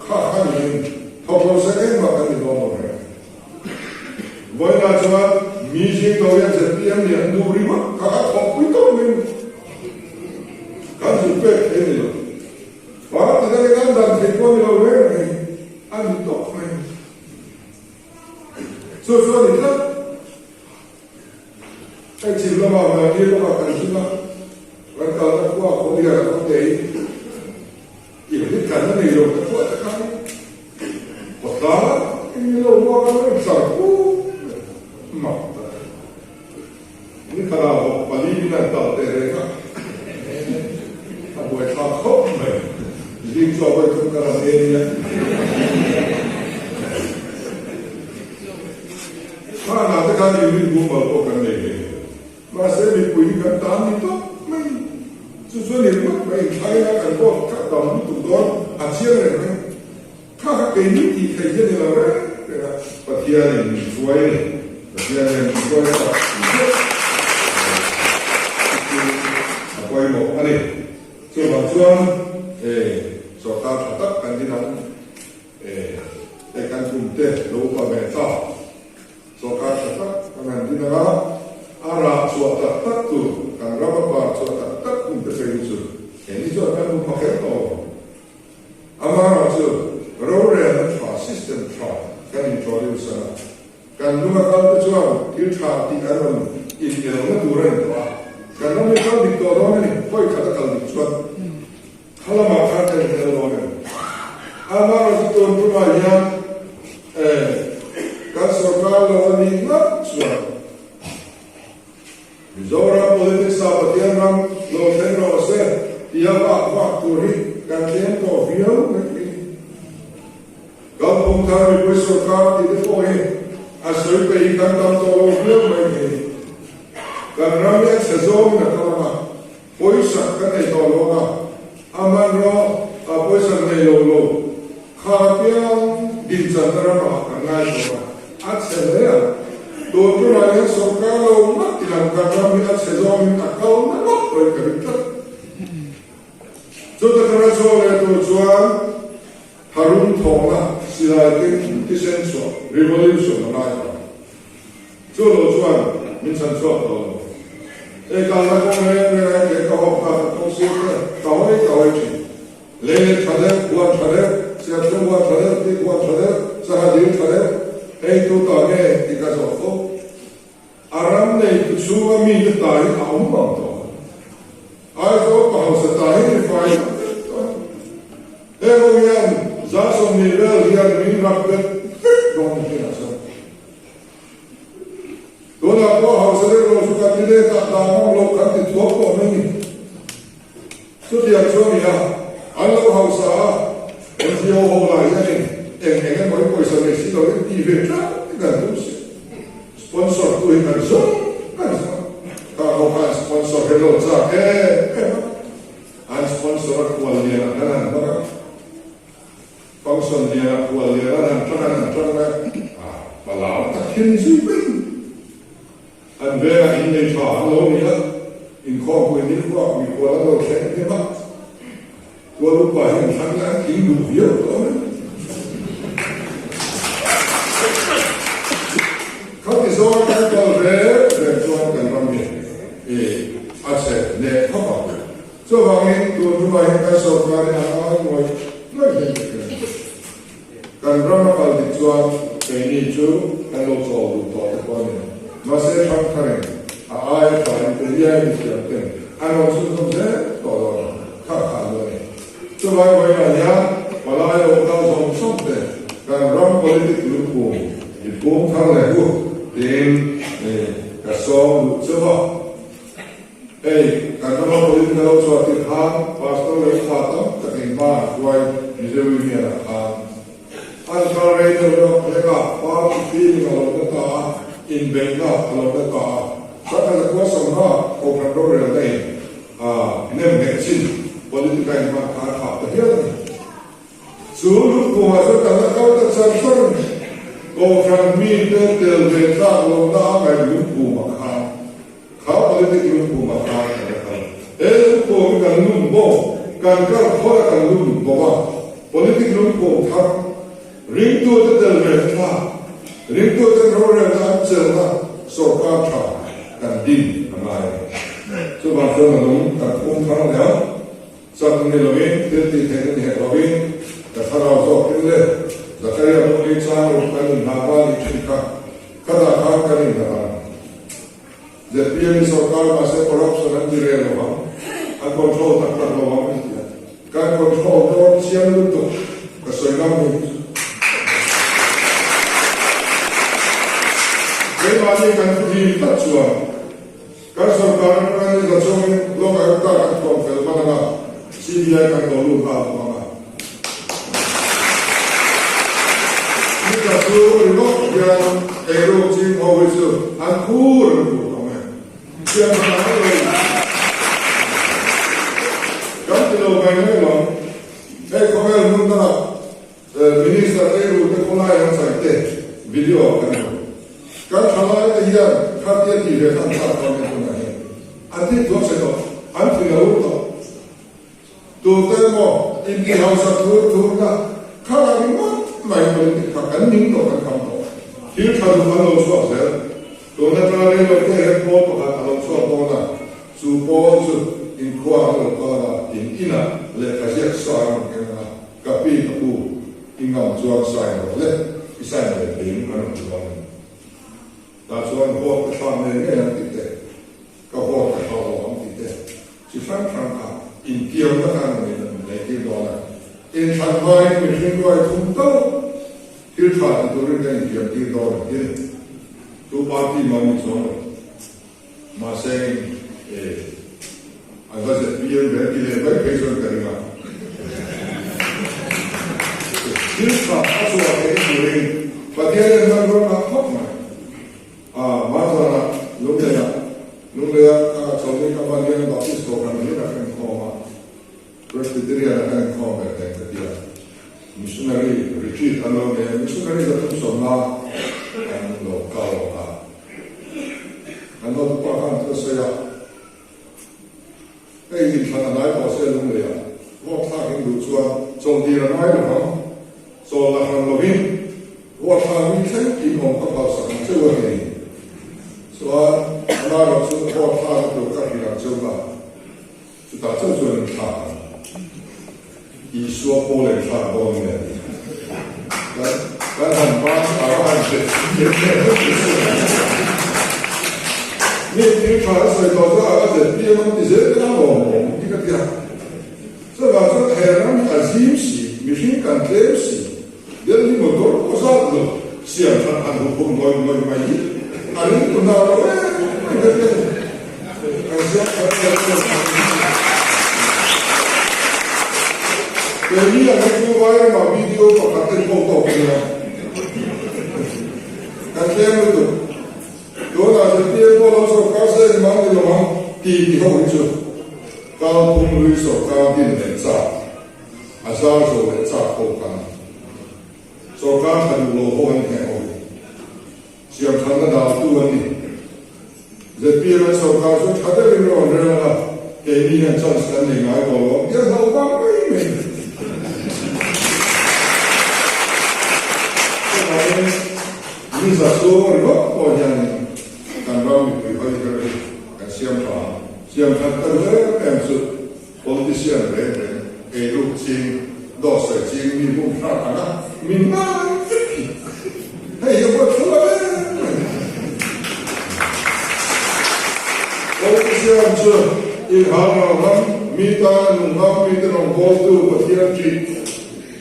kha kha niin thawk lo se engmah kan ni dawn lo reng. Vawiinah chuan mi zing to hian zpm nih an duh ringawt kha a thawkpui tawp mai ni. Kan zir pek thei ni lo. Party dangin an dan thei pawh ni lo reng reng a ni tawp mai. Chu chu a ni tlat. Hei chhim lamah mahni lamah kan hlim a, kan kalna khua khawlian a awm thei. Inhlit tlanna nei lo ta pawh te khan khawtlang in lo ruak a rawn char puk mak ta. Ni khatah vawk pali in an kal teh reng a. Zing chaw vawi thum ka rawn ei nia. Hmanah te khan unit mumal pawh kan nei ve. Mahse mipui hi kan tan ni tawp mai. Chu chuan i ringawt mai inthlaina kan vote kha dam lutuk dawn a chiang reng mai. Kha kha keini tih theih hi a ni lo reng reng a, Pathianin min hruai a ni. Pathianin min hruai a tak zet chu a pawimawh a ni. Chuvang chuan sawrkar tha tak kan din ang, hei kan kum te lo upa ve ta, sawrkar tha tak kan han din ang a, a rah chhuah tak tak tur, kan ram a par chhuah tak tak hun te phei hi chu keini chuan kan hmu hma kher tawh lo. Amaherawh chu rorelna tha, system tha kan introduce a, kan lung a kal te chuan thil tha tih an rawn inelna tur a ni tawh a, kan ram hi kal dik tawh dawn a ni, hawi khat a kal dik chuan kha lamah khan kan inel dawn a ni. Amaherawh chu tun tumah hian kan sorkar lo a nih ngat chuan, Mizoram politics ah Pathian ram lo thleng rawh se tia vak vak tur hi kan tlem tawh viau mai hi. Kalphung thar mipui sorkar tih te pawh hi a sawi peih hi kan tam tawh lo viau mai hi. Kan ram hi a chhe zawngin a kal ang a, pawisa kan nei tawh lo ang a, a hmanraw a pawisa nei lo lo kha piang dinchanna ramah kan ngai tawh a, a chhe hle ang. Tun tunah hian sorkar lo ngat ilang kan ram hi a chhe zawngin a kal na ngawt pawhin ka ring tlat. Chuta tanga chhuak leh tur chuan tharum thawhna silai keng thisen chhuah revolution a ngai ta. Chu lo chuan min chhan chhuak tawh lo. Hei kalna kawng reng reng a ke ka hawk ta ka kawng sir te ka hawi ka hawi thin. Lei leh tha deuh, huan tha deuh, serthlum huan tha deuh, tik huan tha deuh, sangha dil tha deuh, hei tu ta nge tih ka zawh fo. A ram nei tu chhunga mite ta hi a awm bang tawh lo. Aizawl pa hausa ta hi ni fai tak vek tawh a ni. Heng ho hian 20 vel hian min rak bet vek dawn ni thin ah chuan. Tunah pawh hausa deuh lo chu kan ti let a, dah ngam loh kan ti thuak tawh mai ni. Chutiang chu a ni a, an lo hausa a, NGO ho lah hianin eng eng emaw hi pawisa nei si loin ti ve tlat in an tum si. Sponsor tu hi kan zawng kan zawng a, kha ho khan sponsor hi lo chak em em a, an sponsor a khual lian ah khan an hmang a, function lian ah khual lian an han tang an han tang mai a, palau tak hian ni zui mai. An vengah innei tha an lo ni a, inkhawmpui nikhua mikhual an lo thleng hnem a, Kual upa hi an thlang an tling duh viau tawh mai. Khati zawnga kan kal reng reng chuan kan ram hi a chhe hneh khawp ang. Chuvangin tun tumah hian kan sorkar hi a ngai ngawi ngawi hle ka hria. Kan ram a kal dik chuan keini chu kan lo chawl duh tawh te pawh a ni. Mahse thangtharin a aia tha in te hian mithiam ten an rawn chhunzawm zel tawh lo ang kha kha an lo ni. Chulai vawiinah hian palai lo kal zawng zawng te kan ram politic lungphum i phum thar leh hu tiin ka sawm duh chauh a. Hei, kan rama politic a lo chhuah tirh khan Pastor leh upa tam takin hma an hruai Mizo Union ah khan. An kal rei deuh deuh hlek a, party feeling a lo na ta a, inbeihna a lo na ta a. Sakhan a khua sangha Kohhran rorelna in a nem ngheh chin politic a inhman kha a thap ta hial a ni. Chu lungphungah chuan kan la kal ta char char a ni. Kohhran mite tel ve tlak lohna a ngaih lungphumah khan Kha politic lungphum ah khan kan la kal. He lungphum hi kan lum bawk, kan kal phawt a kan lum bawk a. Politic lungphum thar, ringtute tel ve na thlak, ringtute rorelna an chelna sorkar tha kan din a ngai a ni. Chuvang chuan a lung kan phum thar leh a, chak ni lovin, thil tih theihna ni hek lovin, ka thlarau zawkin le Zakaria Muni chang ruk kan inhah va nih thin kha, khatah khan kan inhah ang. ZPM hi sorkar mahse corruption an ti rel lo ang, an control tak tak lo ang an ti a, kan control dawn chiang lutuk ka sawi ngam hi. Keimahni kan thu hlim tlat chuan kan sorkar atanga ni za chungin Lok Ayukta kan thuam fel hman anga CBI kan lo lut nghal bawk ang a. chu ringawt hian eiruk ching ho hi chu an khur an khur awm e. Siam a ngai lo. Kan ti lo mai mai lo. Hei khawvel hmun dangah Minister eiru te khawlai an chai te video ah kan hmu. Kan thalai te hian khatia tih ve khan chak dawn e tunah hian an thik thuak che tawh, an thi lo tawh. Tute emaw inti hausa thur thurna kha ringawt mai politic kha kan ning tawh kan kham tawh. Thil tha duh an lo chhuak zel. Tun atanga rei lo te hian pawl pakhat a lo chhuak dawn a, chu pawl chu inkhua an lo kal a, in inah lehkha ziak sa an rawn keng ang a, ka pi ka pu i ngam chuan sign rawh le, i sign ve thei in an rawn ti dawn a ni. Tah chuan vote ka thlak ngei ngei ang tih te, ka vote ka thlak lo ang tih te, Chi hrang hrang kha intiamna khan a nih an nei tir dawn a, inthlan hmain mihring ruai thum tauh thil tha ti turin kan intiam tir dawn a ti a ni. Tu party mah ni chuang lo. Mahse e an va ZPM ve ti leh mai phei chuan ka ring a. Thil tha a chhuah theih turin Pathian en hman rual ngah khawp mai. A hma zanah Lungleiah Lungleia ka chawlhni ka hman hian Baptist Kohhran hi a kan inkhawm a, Presbyterian a kan inkhawm ve thei ka ti a. Missionary retreat an lo nei a, missionary 310 an lo kal a. Kan hotupa khan thil a sawi a, hei inthlan a ngai tawh se Lungleiah vote thlak in duh chuan chawlhdir a ngai lovang, chawl la hran lovin Ruah thla mi thleng in awm ka phalsak ang cheu a ni. Chuan amaherawh chu ruah thla na tur ka hrilh ang cheu va, chutah chauh chuan in thlak ang. Isua pawl in thlak dawn nge a ti. Kan kan han ban a va han hre hre hre hre hre. Mi thil tha a sawi tawh chu a va ZPM an ti zel te a lawmawm hi ka ti a. Chuvang chuan he ram hi a zim si, mihring kan tlem si. Delhi motor pawh zat lo siam that han hu khum ngawih ngawih mai hi a ring tu hna lo em mai ka ti a ni. Kan siam that zel zel mai hi. Keini ang hi chu vai ramah video pakhat en pawh tawk a nia. Kan tlem lutuk. Tunah ZPM pawh lo sawrkar se engmah ni lo ang ti ti ho hi chu kalphung lui sawrkar din leh chak. A zar zo leh chak ho khan sawrkar tha duh lo ho an ni heng ho hi. Siamthanna daltu an ni. ZPM an sawrkar chu tha deuhin rawn rel ang a, keini hian chance kan nei ngai tawh lo ang tih a hlauh vang mai mai. Chuvangin ni za chhung ringawt pawh hianin kan ram mipui hawi her hi kan siam tha ang. Siamthat ka duh em em chu Politician reng reng, eiruk ching, dawt sawi ching mi bum hrat ang a, min ngai vek hi. Hei hi a buai thlu lo em mai. Politician chu inhal ral ram, mi tan nung ngam, mite rawngbawltu Pathian ṭih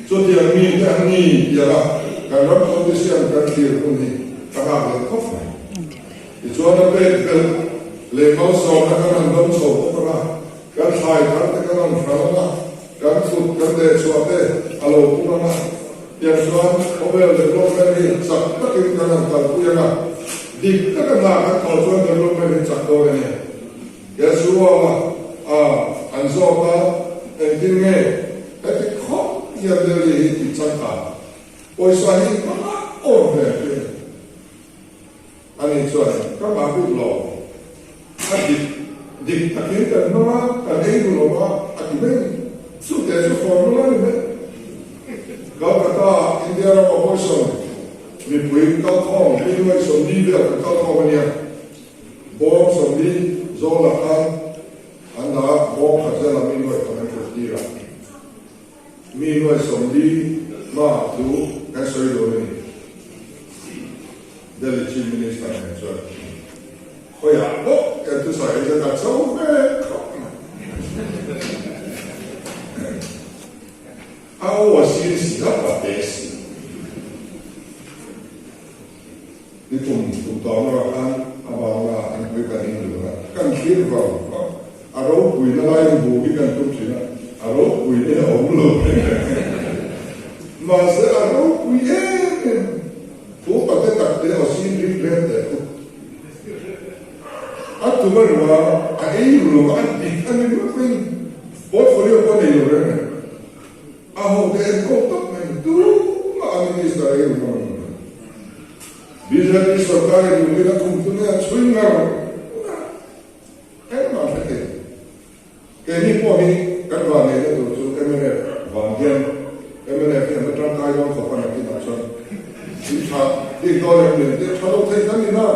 chutiang mi te an ni tiang a kan ram politician kan thlir hun hi ka nghak leh khawp mai. Tichuan a pek belh leh malsawmna kan han dawng chho bawk ang a. Kan thlai thar te kan rawn hral ang a, kan fut kan leh chhuah te a lo pung ang a, tiang chuan khawvel development hi chak takin kan han kalpui ang a, dik taka hna kan thawh chuan development hi chak dawn a ni. Kejriwal-a a an zawk a, engtin nge heti khawp hian Delhi hi tih changkang pawisa hi hmanga awm ve ang tih a ni. Ani chuan, Ka mah bik lo, a dik dik takin kan hmang a, kan ei duh lo a, a ti mai a ni. Chute chu formula a ni mai. Calcutta, India rama pawisa mipui kalkhawm mi nuai 40 vel kan kalkhawm a nia. Bawm 40 zawlah khan an dah a, bawm khat zela mi nuai khat an thut tir a. Mi nuai 40 hmaah thu kan sawi dawn a ni. Delhi Chief Minister nen chuan khawiah pawh kan thusawi hi chuan a cho ve khawp mai. A aw a sin si a, a te si. Ni kum kum tawh lawkah khan a bangla an pui kan in dun a, kan thlir vang vang. A ropuina laiin bu hi kan tum thin a, a ropuina hi a awm lo reng reng. Mahse a ropui em em. te aw sin ring reng teh khu. A tum a rua a ei ru lo a dik a ni ringawt mai ni. Portfolio pawh nei lo reng reng. A hote enkawl tawp mai ni. Tumah a minister ei ru ngam lo reng. BJP sorkar in rumin a khum chu nge a chhui ngar ngar. Engmah a hre thei lo. Keini pawh hi kan vanneihna tur chu mnf vang hian mnf hi an la tangkai dawn khawp a nakinah chuan in tha bik dawn em nen te tha lo thei kan ni na.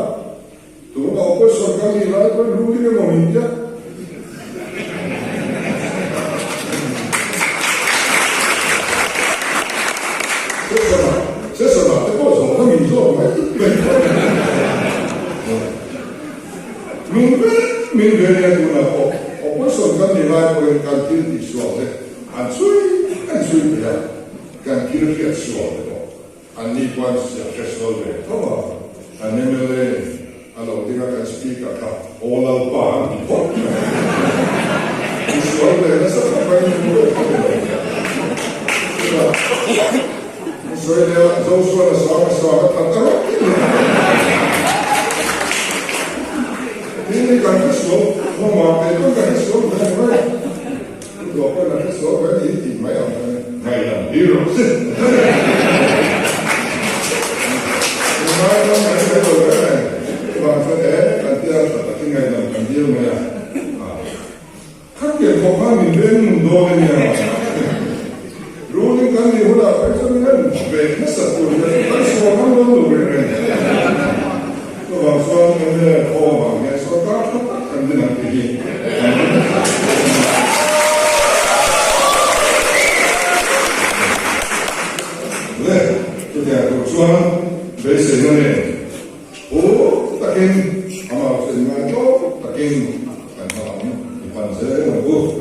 Tuna opposition kan nih lai pawn ruling emaw min tia. Session ah session ah te pawh zawhna min zawk mai mai dawn a ni. Lung vek min ve nia tunah pawh opposition kan nih lai pawhin kan thil tih sual te an chhui an chhui thei a, kan thil hriat sual te pawh an ni pawh an siam hre sual ve tho a, kan mla a lo ding a kan speaker kha aw lalpa an ti phawt mai a, misual ve nasa khawp mai in hmu vek khawp mai a. Sawi leh a, Joshua-na sang a sang a that a rawk in a Tin hi kan hre sual hlawm a, kei pawn ka hre sual ve ani mai a, u duah pawn a hre sual ve ani tih mai ang khan ngaihlam hi rawh se. Tunlai chuan kan hre lo reng reng, chuvang chuan e kan tia tha takin ngaihlam kan dil mai a. Khatiang khawp khan min veng nun dawn a nia. Ruling kan nih hunah phei chuan min en ve hmasa tur hian kan sual ngam dawn lo reng reng. Chuvang chuan mla khaw avang hian sorkar tha tak kan din ang tih hi kan ring tlat a ni. Le, chutiang tur chuan beiseina nen Pu takin amah chu inngai tlawm takin kan hma ang i pan zel ang u.